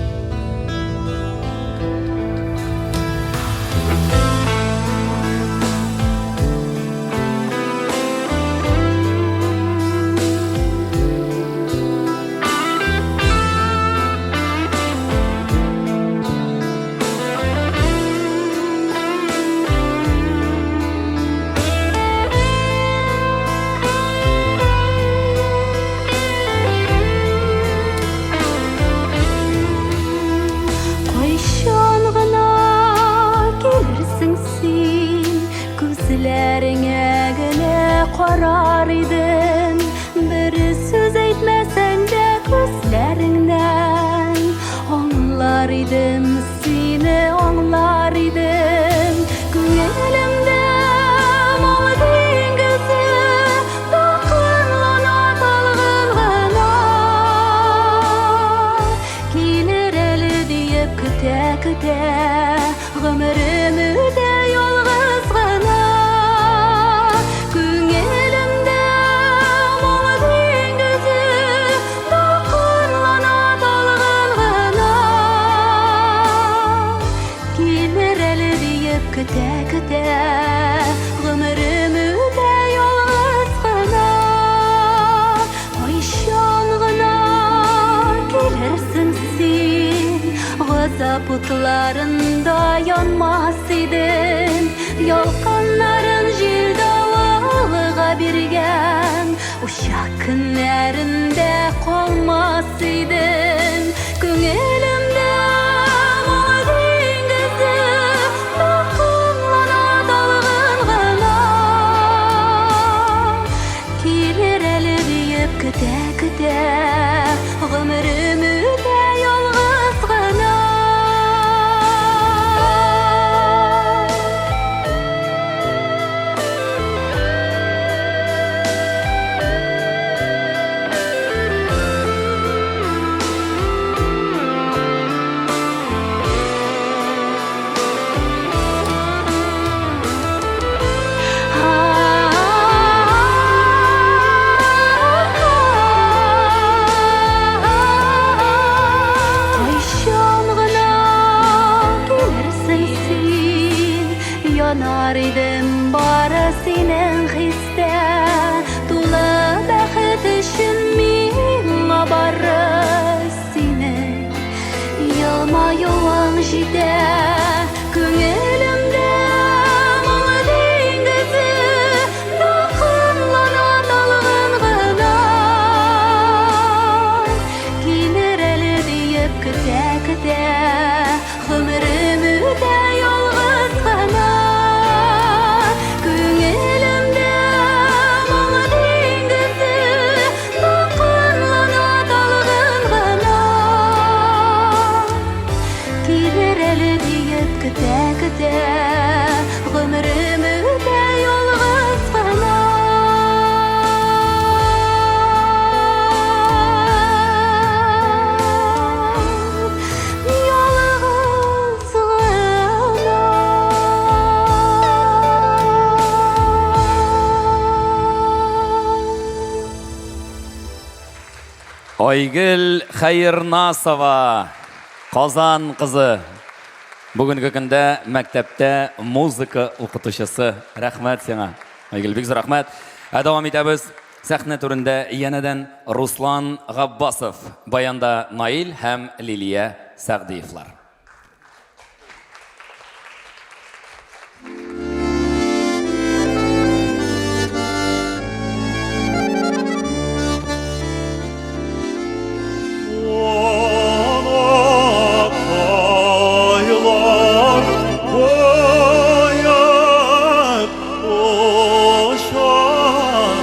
[SPEAKER 1] көтә, гомерем үтә ялгыз гына. Күңелемдә моң диңгезе дулкынлана талгын гына. Килер әле диеп көтә-көтә, гомерем үтә ялгыз гына. Кайчан гына килерсең син, газап утларында янмас идем, ялкыннарын җил-давылга биргән, учак көннәрендә калмас идем. Күңелемдә моң диңгезе дулкынлана талгын гына. Килер әле диеп көтә-көтә, гомерем үтә ялгыз гына. Кайчан гына килерсең син, янар идем бары синең хистә. Тулы бәхет өчен миңа бары синең елмаюың җитә. Күңелемдә моң диңгезе дулкынлана талгын гына. Килер әле диеп көтә-көтә, гомерем үтә ялгыз гына. Күңелемдә моң диңгезе дулкынлана талгын гына. Килер әле диеп көтә-көтә, гомерем үтә ялгыз гына. Ялгыз гына.
[SPEAKER 3] Айгөл Хәернасова, Казан кызы. Бүгенге көндә мәктәптә музыка укытучысы. Рәхмәт сиңа. Айгөл, бик зур рәхмәт. Ә дәвам итәбез. Сәхнә түрендә янәдән Руслан Габбасов, баянда Наил һәм Лилия Сәгъдиевлар.
[SPEAKER 13] Канатайлар куеп оча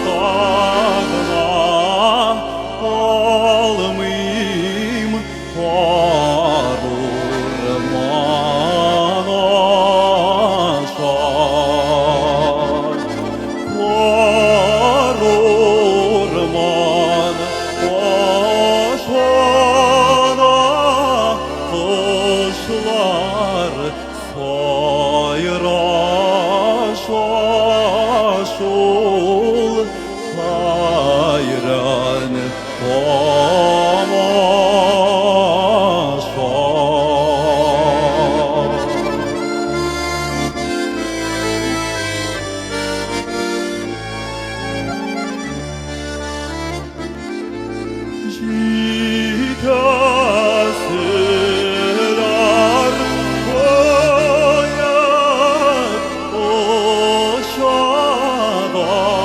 [SPEAKER 13] дагына алмыйм кар урман аша. Кар урман аша да кошлар сайраша шул сайран тамаша. Җитәселәр куеп оча дагына.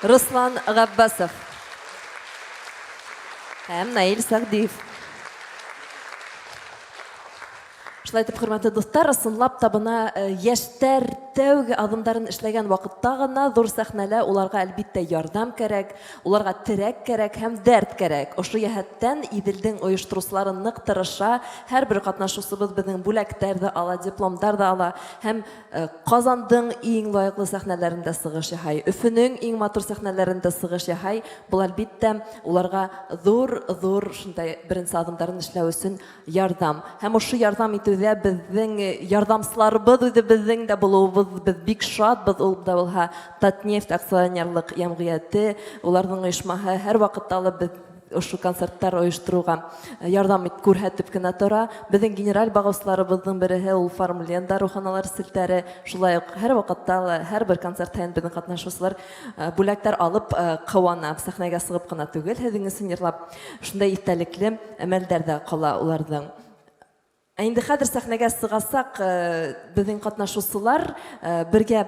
[SPEAKER 5] Руслан Габбасов һәм Наил Сәгъдиев. Шулай итеп, хөрмәтле дуслар, ысынлап та бына э, яшьтәр тәүге адымдарын эшләгән вакытта гына зур сәхнәлә уларга әлбиттә ярдәм кәрәк, уларга терәк кәрәк һәм дәрт кәрәк. Ошо йәһәттән Иделдең оештыручылары нык тырыша, һәрбер катнашучыбыз безнең бүләктәр дә ала, дипломдар да ала һәм Казандың иң лаеклы сәхнәләрендә сыгыш яһай, Өфенең иң матур сәхнәләрендә сыгыш яһай. Бул, әлбиттә, уларга зур-зур шундай беренче адымдарын эшләү өчен ярдәм. Һәм ошо ярдәм итүдә безнең ярдәмчыларыбыз үзебезнең дә булуыбыз без бик шатбыз. Ул да булһа Татнефть акционерлык җәмгыяте, уларның оешмаһы һәрвакытта ла без ошо концертлар оештыруга ярдәм ит күрһәтеп кенә тора. Безнең генераль багучыларыбызның береһе ул Фармлен даруханалар селтәре. Шулай ук һәрвакытта ла һәрбер концерт һәен безнең катнашучылар бүләкләр алып куана. Сәхнәгә сыгып кына түгел, һезнең өчен йырлап, шундай истәлекле мәлдәр дә кала уларның. Ә инде хәзер сәхнәгә сыгасак, безнең катнашучылар бергә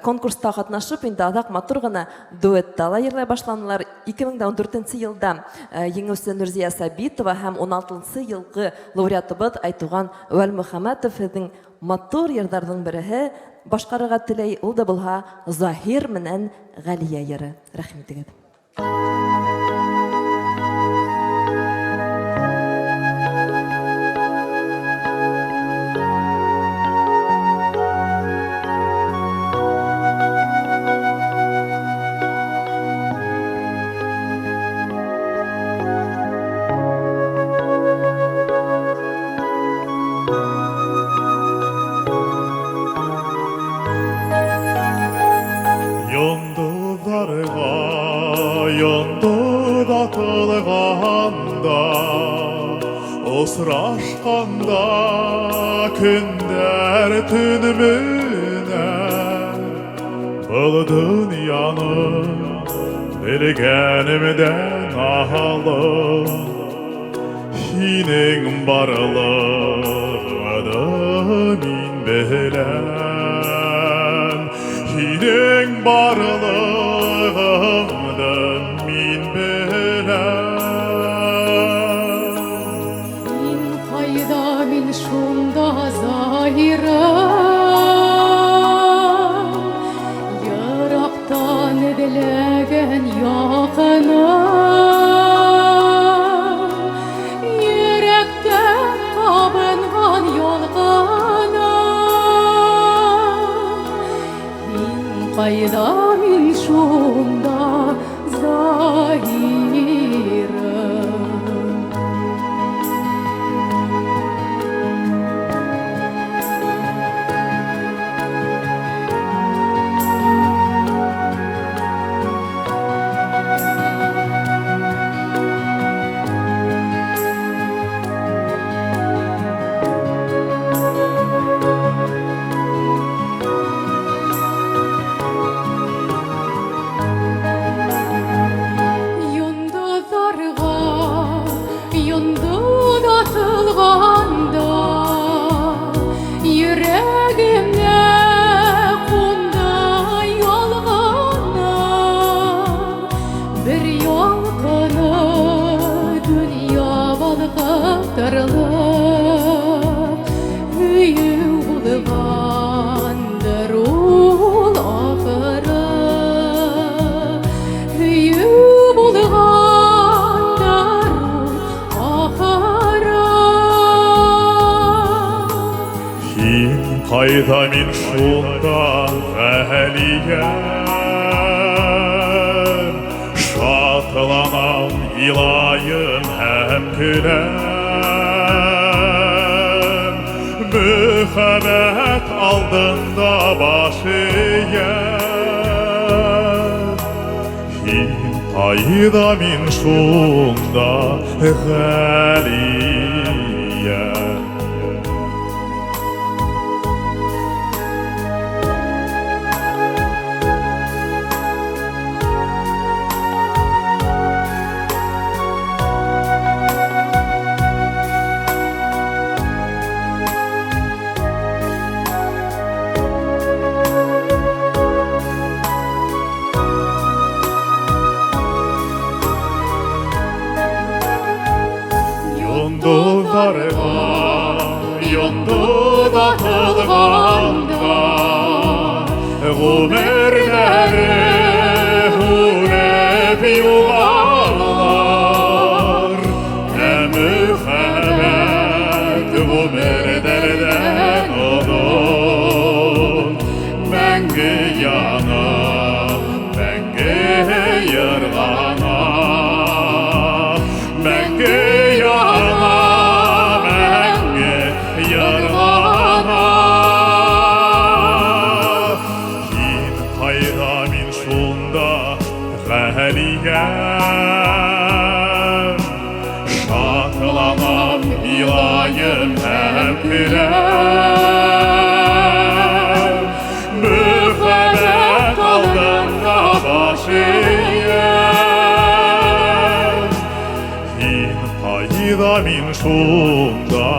[SPEAKER 5] конкурста катнашып, инде азак матур гына дуэтта ла йырлай башланылар. 2014 елда җиңүче Нурзия Сабитова һәм 16 елгы лауреатыбыз Айтуган Вәлмөхәммәтов безнең матур йырларның береһе башкарырга теләй, ул да булһа Заһир менән Галия йыры. Рәхим итегез.
[SPEAKER 13] Йолдызларга йолдыз атылганда, Осрашканда көннәр төн менән, Был дөньяны белгәнемдән алып, Һинең барлыгыңны мин беләм. Һинең барлыгыңны мин беләм.
[SPEAKER 2] Син кайда, мин шунда, Заһирым. Ерактан эзләгән якыным. Йөрәктә кабынган ялкыным. Син кайда, мин шунда, Заһирым. Йондозларга йондоз атылганда, Йөрәгемдә кунды ялганы. Бер ялкыны дөнья балкытырлык, Һөю булгандыр ул ахыры. Һөю булгандыр ул ахыры.
[SPEAKER 13] Һин кайда, мин шунда, Галиям. Шатланам, илаем һәм көләм. Мөхәббәт алдында баш иям. Һин кайда, мин шунда, Галиям. Гомерләре үлеп югалар, Ә мөхәббәт гомерләрдән озын. Мәңге яна, мәңге йырлана, Мәңге яна, мәңге йырлана. Һин кайда, мин шунда, Галиям. Шатланам, илаем һәм көләм. Мөхәббәт алдында баш иям. Һин кайда, мин шунда,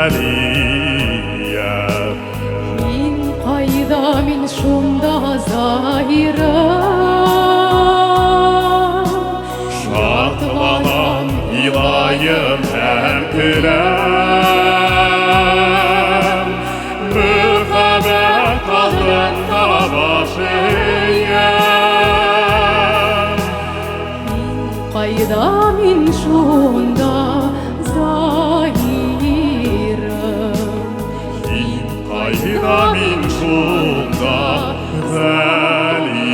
[SPEAKER 13] Галиям.
[SPEAKER 2] Һин кайда, мин шунда, Заһирым.
[SPEAKER 13] Шатланам, илаем һәм көләм. Мөхәббәт алдында баш иям.
[SPEAKER 2] Кайда, мин шунда, Заһирым.
[SPEAKER 13] Һин кайда, мин шунда, Галиям.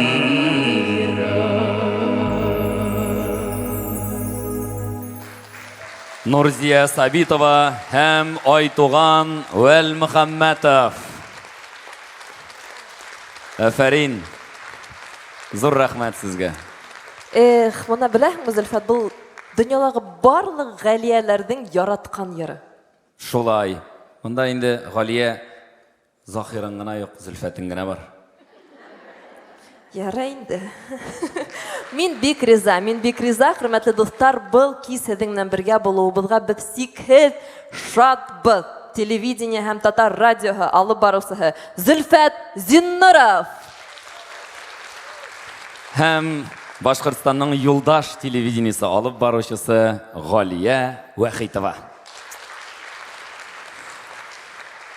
[SPEAKER 3] Нурзия Сабитова һәм Айтуган Вәлмөхәммәтов. Афәрин. Зур рәхмәт сезгә.
[SPEAKER 5] Эх, моны беләһеңме, Зөлфәт, был дөньядагы барлык галияләрнең яраткан йыры.
[SPEAKER 3] Шулай. Монда инде Галия Заһирың гына юк, Зөлфәтең генә бар.
[SPEAKER 5] Ярай инде. Мин бик риза, мин бик риза, хөрмәтле дуслар, был кич сезнең белән бергә булуыбызга без чиксез шатбыз. Телевидение һәм татар радиоһы алып баручысы Зөлфәт Зиннуров.
[SPEAKER 3] Һәм Башкортстанның Юлдаш телевидениесе алып баручысы Галия Вахитова.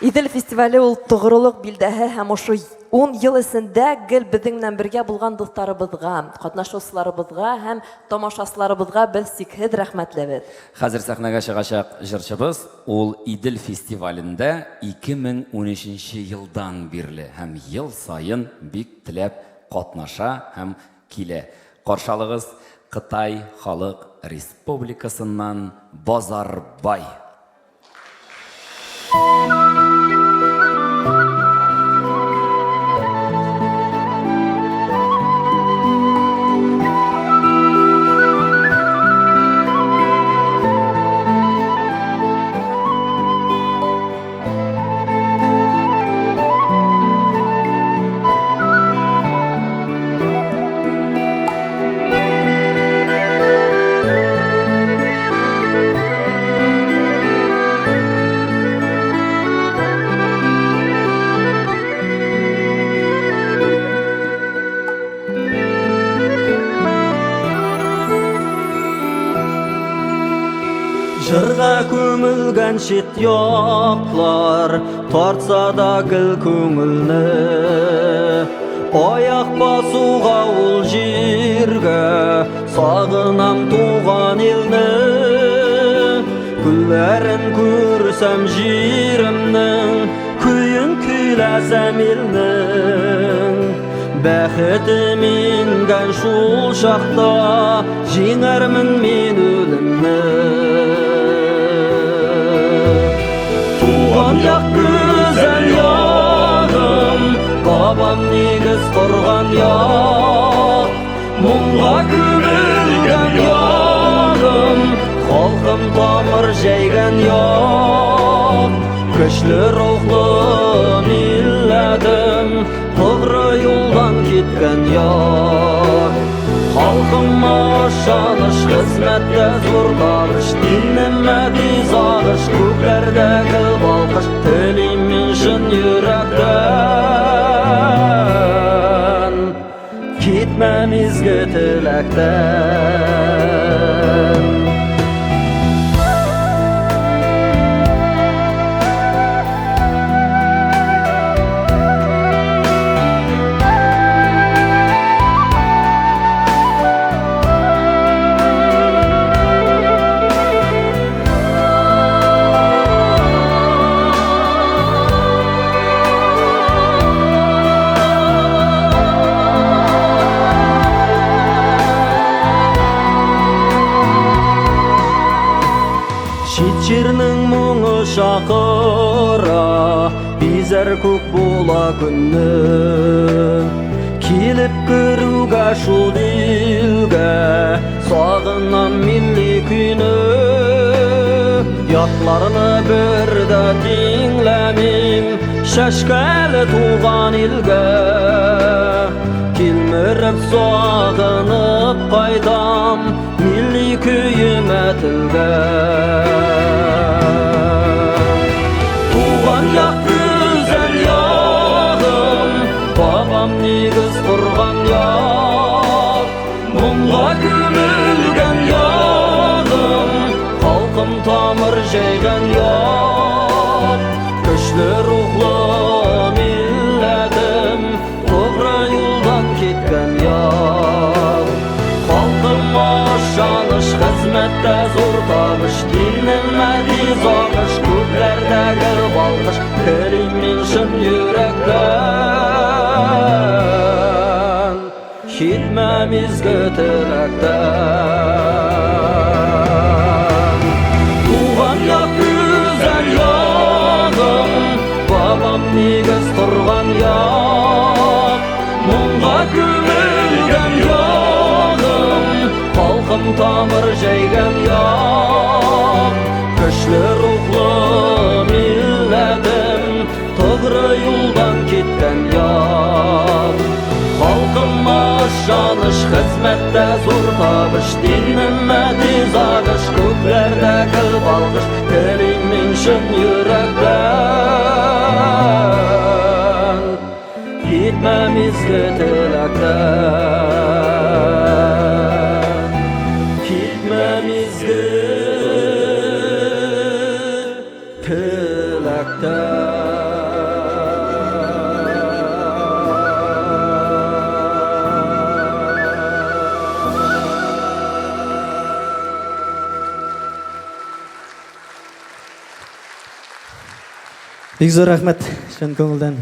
[SPEAKER 5] Идел фестивале ул тугрылык билдәһе һәм ошо 10 ел эчендә гел безнең белән бергә булган дусларыбызга, катнашучыларыбызга һәм тамашачыларыбызга без чиксез рәхмәтлебез.
[SPEAKER 3] Хәзер сәхнәгә чыгачак җырчыбыз ул Идел фестивалендә 2013 елдан бирле һәм ел саен бик теләп катнаша һәм килә. Каршы алыгыз, Кытай Халык Республикасыннан Базарбай.
[SPEAKER 14] Жырға көмілген шет яклар тартса да гел күңелне, Аяк басуга ул җиргә сагынам туган илне. Күлләрен күрсәм җиремнең, көен көйләсәм илнең, Бәхетем иңгән шул чакта, җиңәрмен мин үлемне. Туган як, гүзәл ягым, бабам нигез корган як, моңга күмелгән ягым, халкым тамыр җәйгән як, көчле рухлы милләтем, тугры юлдан киткән як. Халкыма ышаныч, хезмәттә зур табыш, динемә тиз агыш, күкләрдә гел балкыш, телим мин чын йөрәктән, китмәм изге теләктән. Чакыра, бизәр күк була көнне. Килеп керүгә шул илгә, сагынам милли көйне. Ятларны бер дә тиңләмим, чәчкәле туган илгә. Тилмереп сагынып кайтам, милли көемә телгә. Туган як гүзәл ягым, бабам нигез корган як, моңга күмелгән ягым, халкым тамыр җәйгән як, көчле рухлы милләтем, тугры юлдан киткән як. Халкыма ышаныч, хезмәттә зур табыш, динемә тиз агыш, күкләрдә гел балкыш, телим мин чын йөрәктән, китмәм изге теләктән. Туган як гүзәл ягым, бабам нигез корган як, моңга күмелгән ягым, халкым тамыр җәйгән як, көчле рухлы милләтем, тугры юлдан киткән як. Халкыма ышаныч, хезмәттә зур табыш, динемә тиз агыш, күкләрдә гел балкыш, телим мин чын йөрәктән, китмәм изге теләктән, китмәм изге теләктән.
[SPEAKER 12] Бик зур рәхмәт чын күңелдән.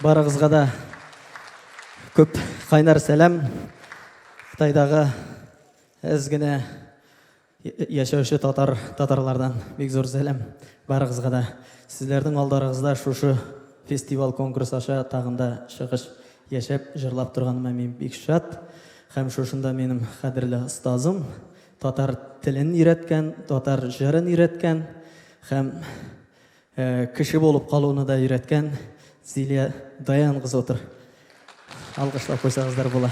[SPEAKER 12] Барыгызга да күп кайнар сәлам. Кытайдагы әз генә яшәүче татар татарлардан бик зур сәлам барыгызга да. Сезләрнең алдарыгызда шушы фестиваль конкурс аша тагын да чыгыш яшәп җырлап торганыма мин бик шат. Һәм шушында минем кадерле остазым, татар телен өйрәткән, татар җырын өйрәткән һәм кеше булып калуны да өйрәткән Зилия Даян кызы утыр. Алкышлап куйсагызлар була.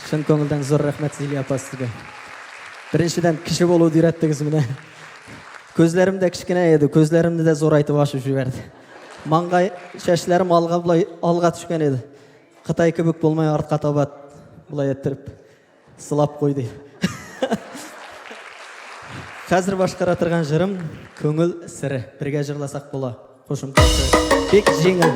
[SPEAKER 12] Чын күңелдән зур рәхмәт Зилия апа сезгә. Беренчедән кеше булуды өйрәттегез менә. Күзләрем дә кечкенә иде, күзләремне дә зурайтып ачып җибәрде. Маңгай чәчләрем алга болай алга төшкән иде. Кытай кебек булмай артка таба болай иттереп сылап куйды. Хәзер башкара торган җырым Күңел сере. Бергә җырласак була. Кушымтасы бик җиңел.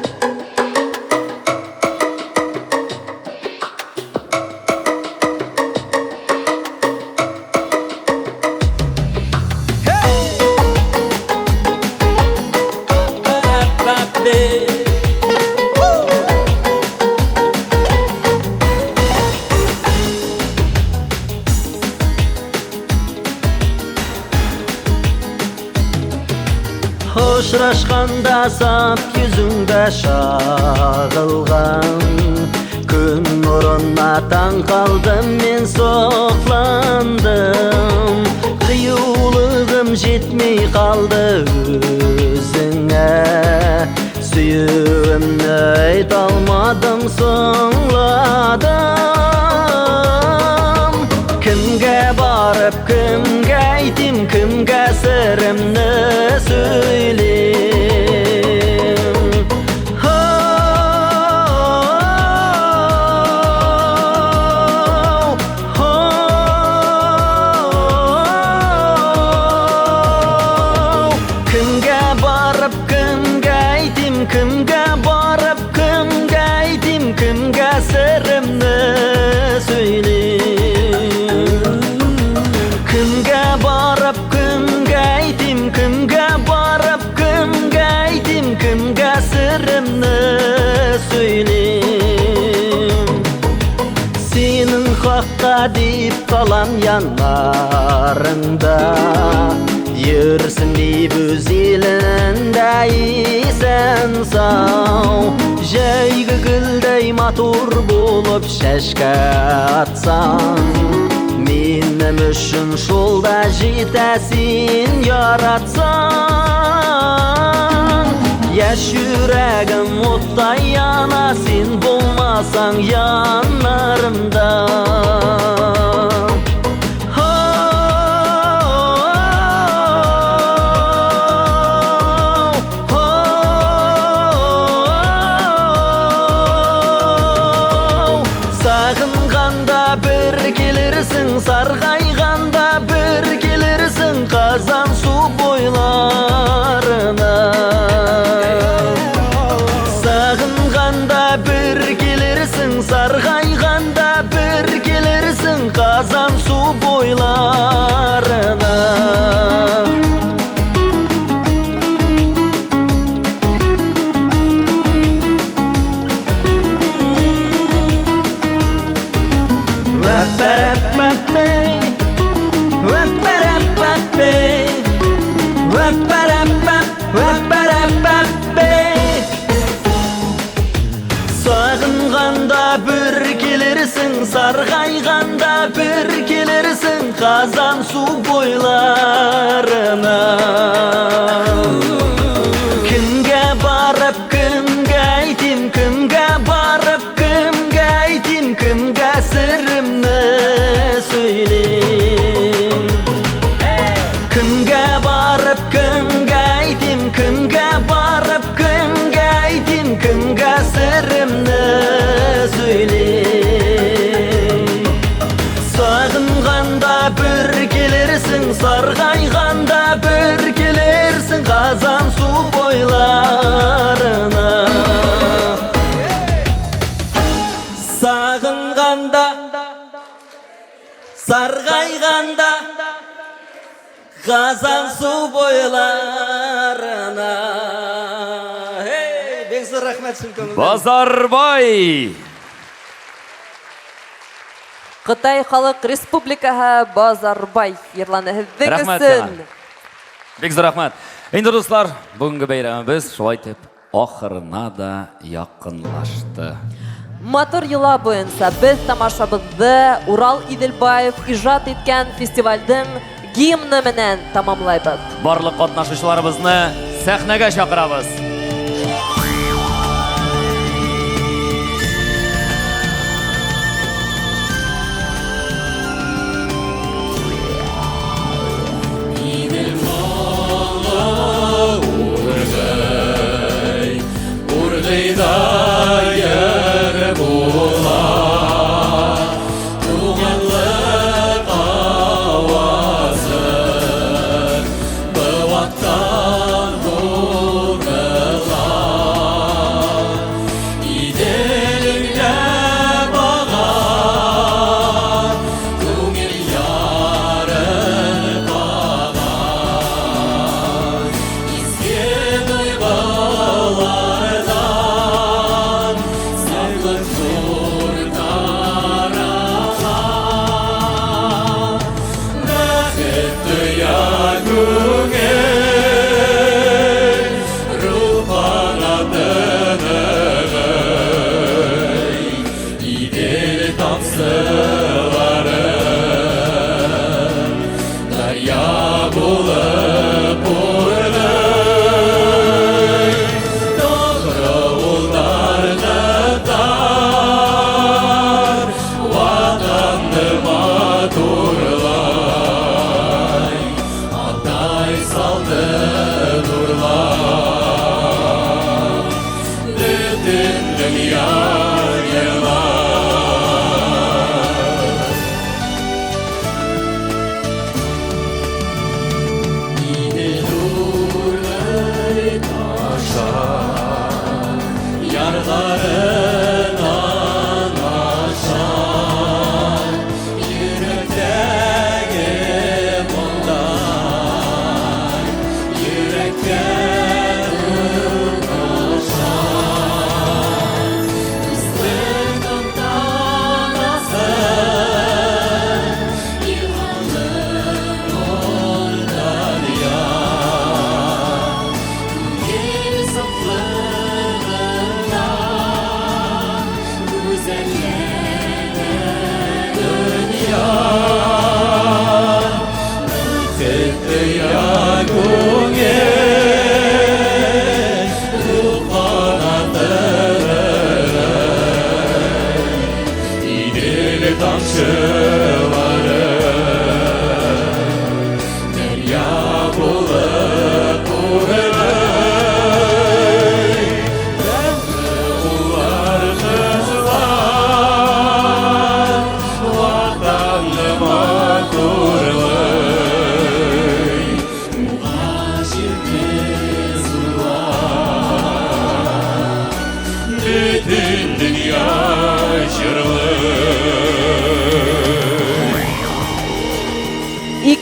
[SPEAKER 14] Очрашканда саф йөзеңдә чагылган Көн нурына таң калдым мин сокландым. Кыюлыгым җитми калды үзеңә, Сөюемне әйтә алмадым соңладым. Кемгә барып, кемгә әйтим, кемгә серемне сөйлим? Кемгә барып, кемгә әйтим, кемгә барып, кемгә әйтим, кемгә серемне сөйлим? Кемгә барып, кемгә әйтим, кемгә барып, кемгә әйтим, кемгә серемне сөйлим? Синең хакка дип калам яннарыңда, Йөрсен дип үз илендә исән сау. Җәйге гөлдәй матур булып чәчкә атсаң, минем өчен шул да җитә, син яратсаң. Яшь йөрәгем уттай яна, син булмасаң яннарымда. Сағынғанда бір келерсің, сарғайғанда бір келерсің, Казансу бойларына. Сағынғанда бір келерсің, сарғайғанда бір келерсің, Казансу бойларына. Сағынғанда бір келерсің, сарғайғанда бір келерсің, Казансу бойларына. Кімге барып, кімге айтайын, кімге барып, кімге айтайын, кімге сырымны сөйлейм. Кімге барып, кімге айтайын, кімге барып, кімге айтайын, кімге сырымны сөйлейм. Сағынғанда бір келерсің, сарғайғанда бір келерсің, Казансу бойларына. Сағынғанда, сарғайғанда, Казансу бойларына. Hey, бек зур рәхмәт чын күңелдән.
[SPEAKER 3] Базарбай!
[SPEAKER 5] Кытай Халык Республикаһы Базарбай йырланы һеҙҙең
[SPEAKER 3] Рәхмәт
[SPEAKER 5] өсөн.
[SPEAKER 3] сиңа. Бик зур рәхмәт. Инде дуслар, бүгенге бәйрәмебез шулай итеп ахырына да якынлашты.
[SPEAKER 5] Матур йола буенча без тамашабызды Урал Иделбаев ижат иткән фестивальдең гимны менән тамамлайбыҙ.
[SPEAKER 3] Барлык катнашучыларыбызны сәхнәгә чакырабыз.
[SPEAKER 13] Идел моңы ургый, ургый да йыр була. Туганлык авазы быуаттан бурыла.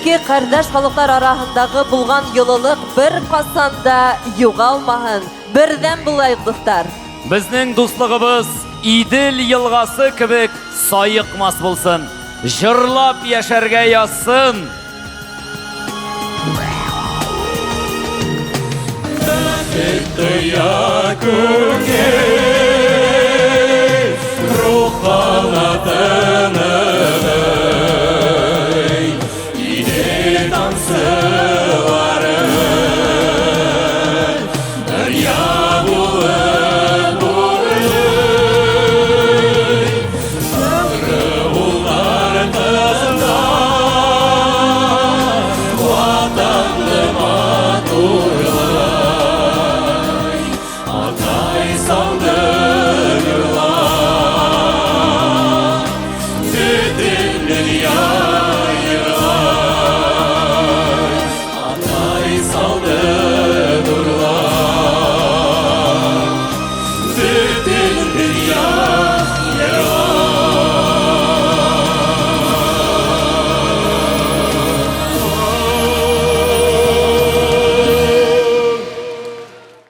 [SPEAKER 5] Ике кардәш халыклар арасындагы булган йылылык бер касан да югалмаһын. Бердәм булайык, дуслар.
[SPEAKER 3] Безнең дуслыгыбыз Идел елгасы кебек саекмас булсын. Җырлап яшәргә язсын.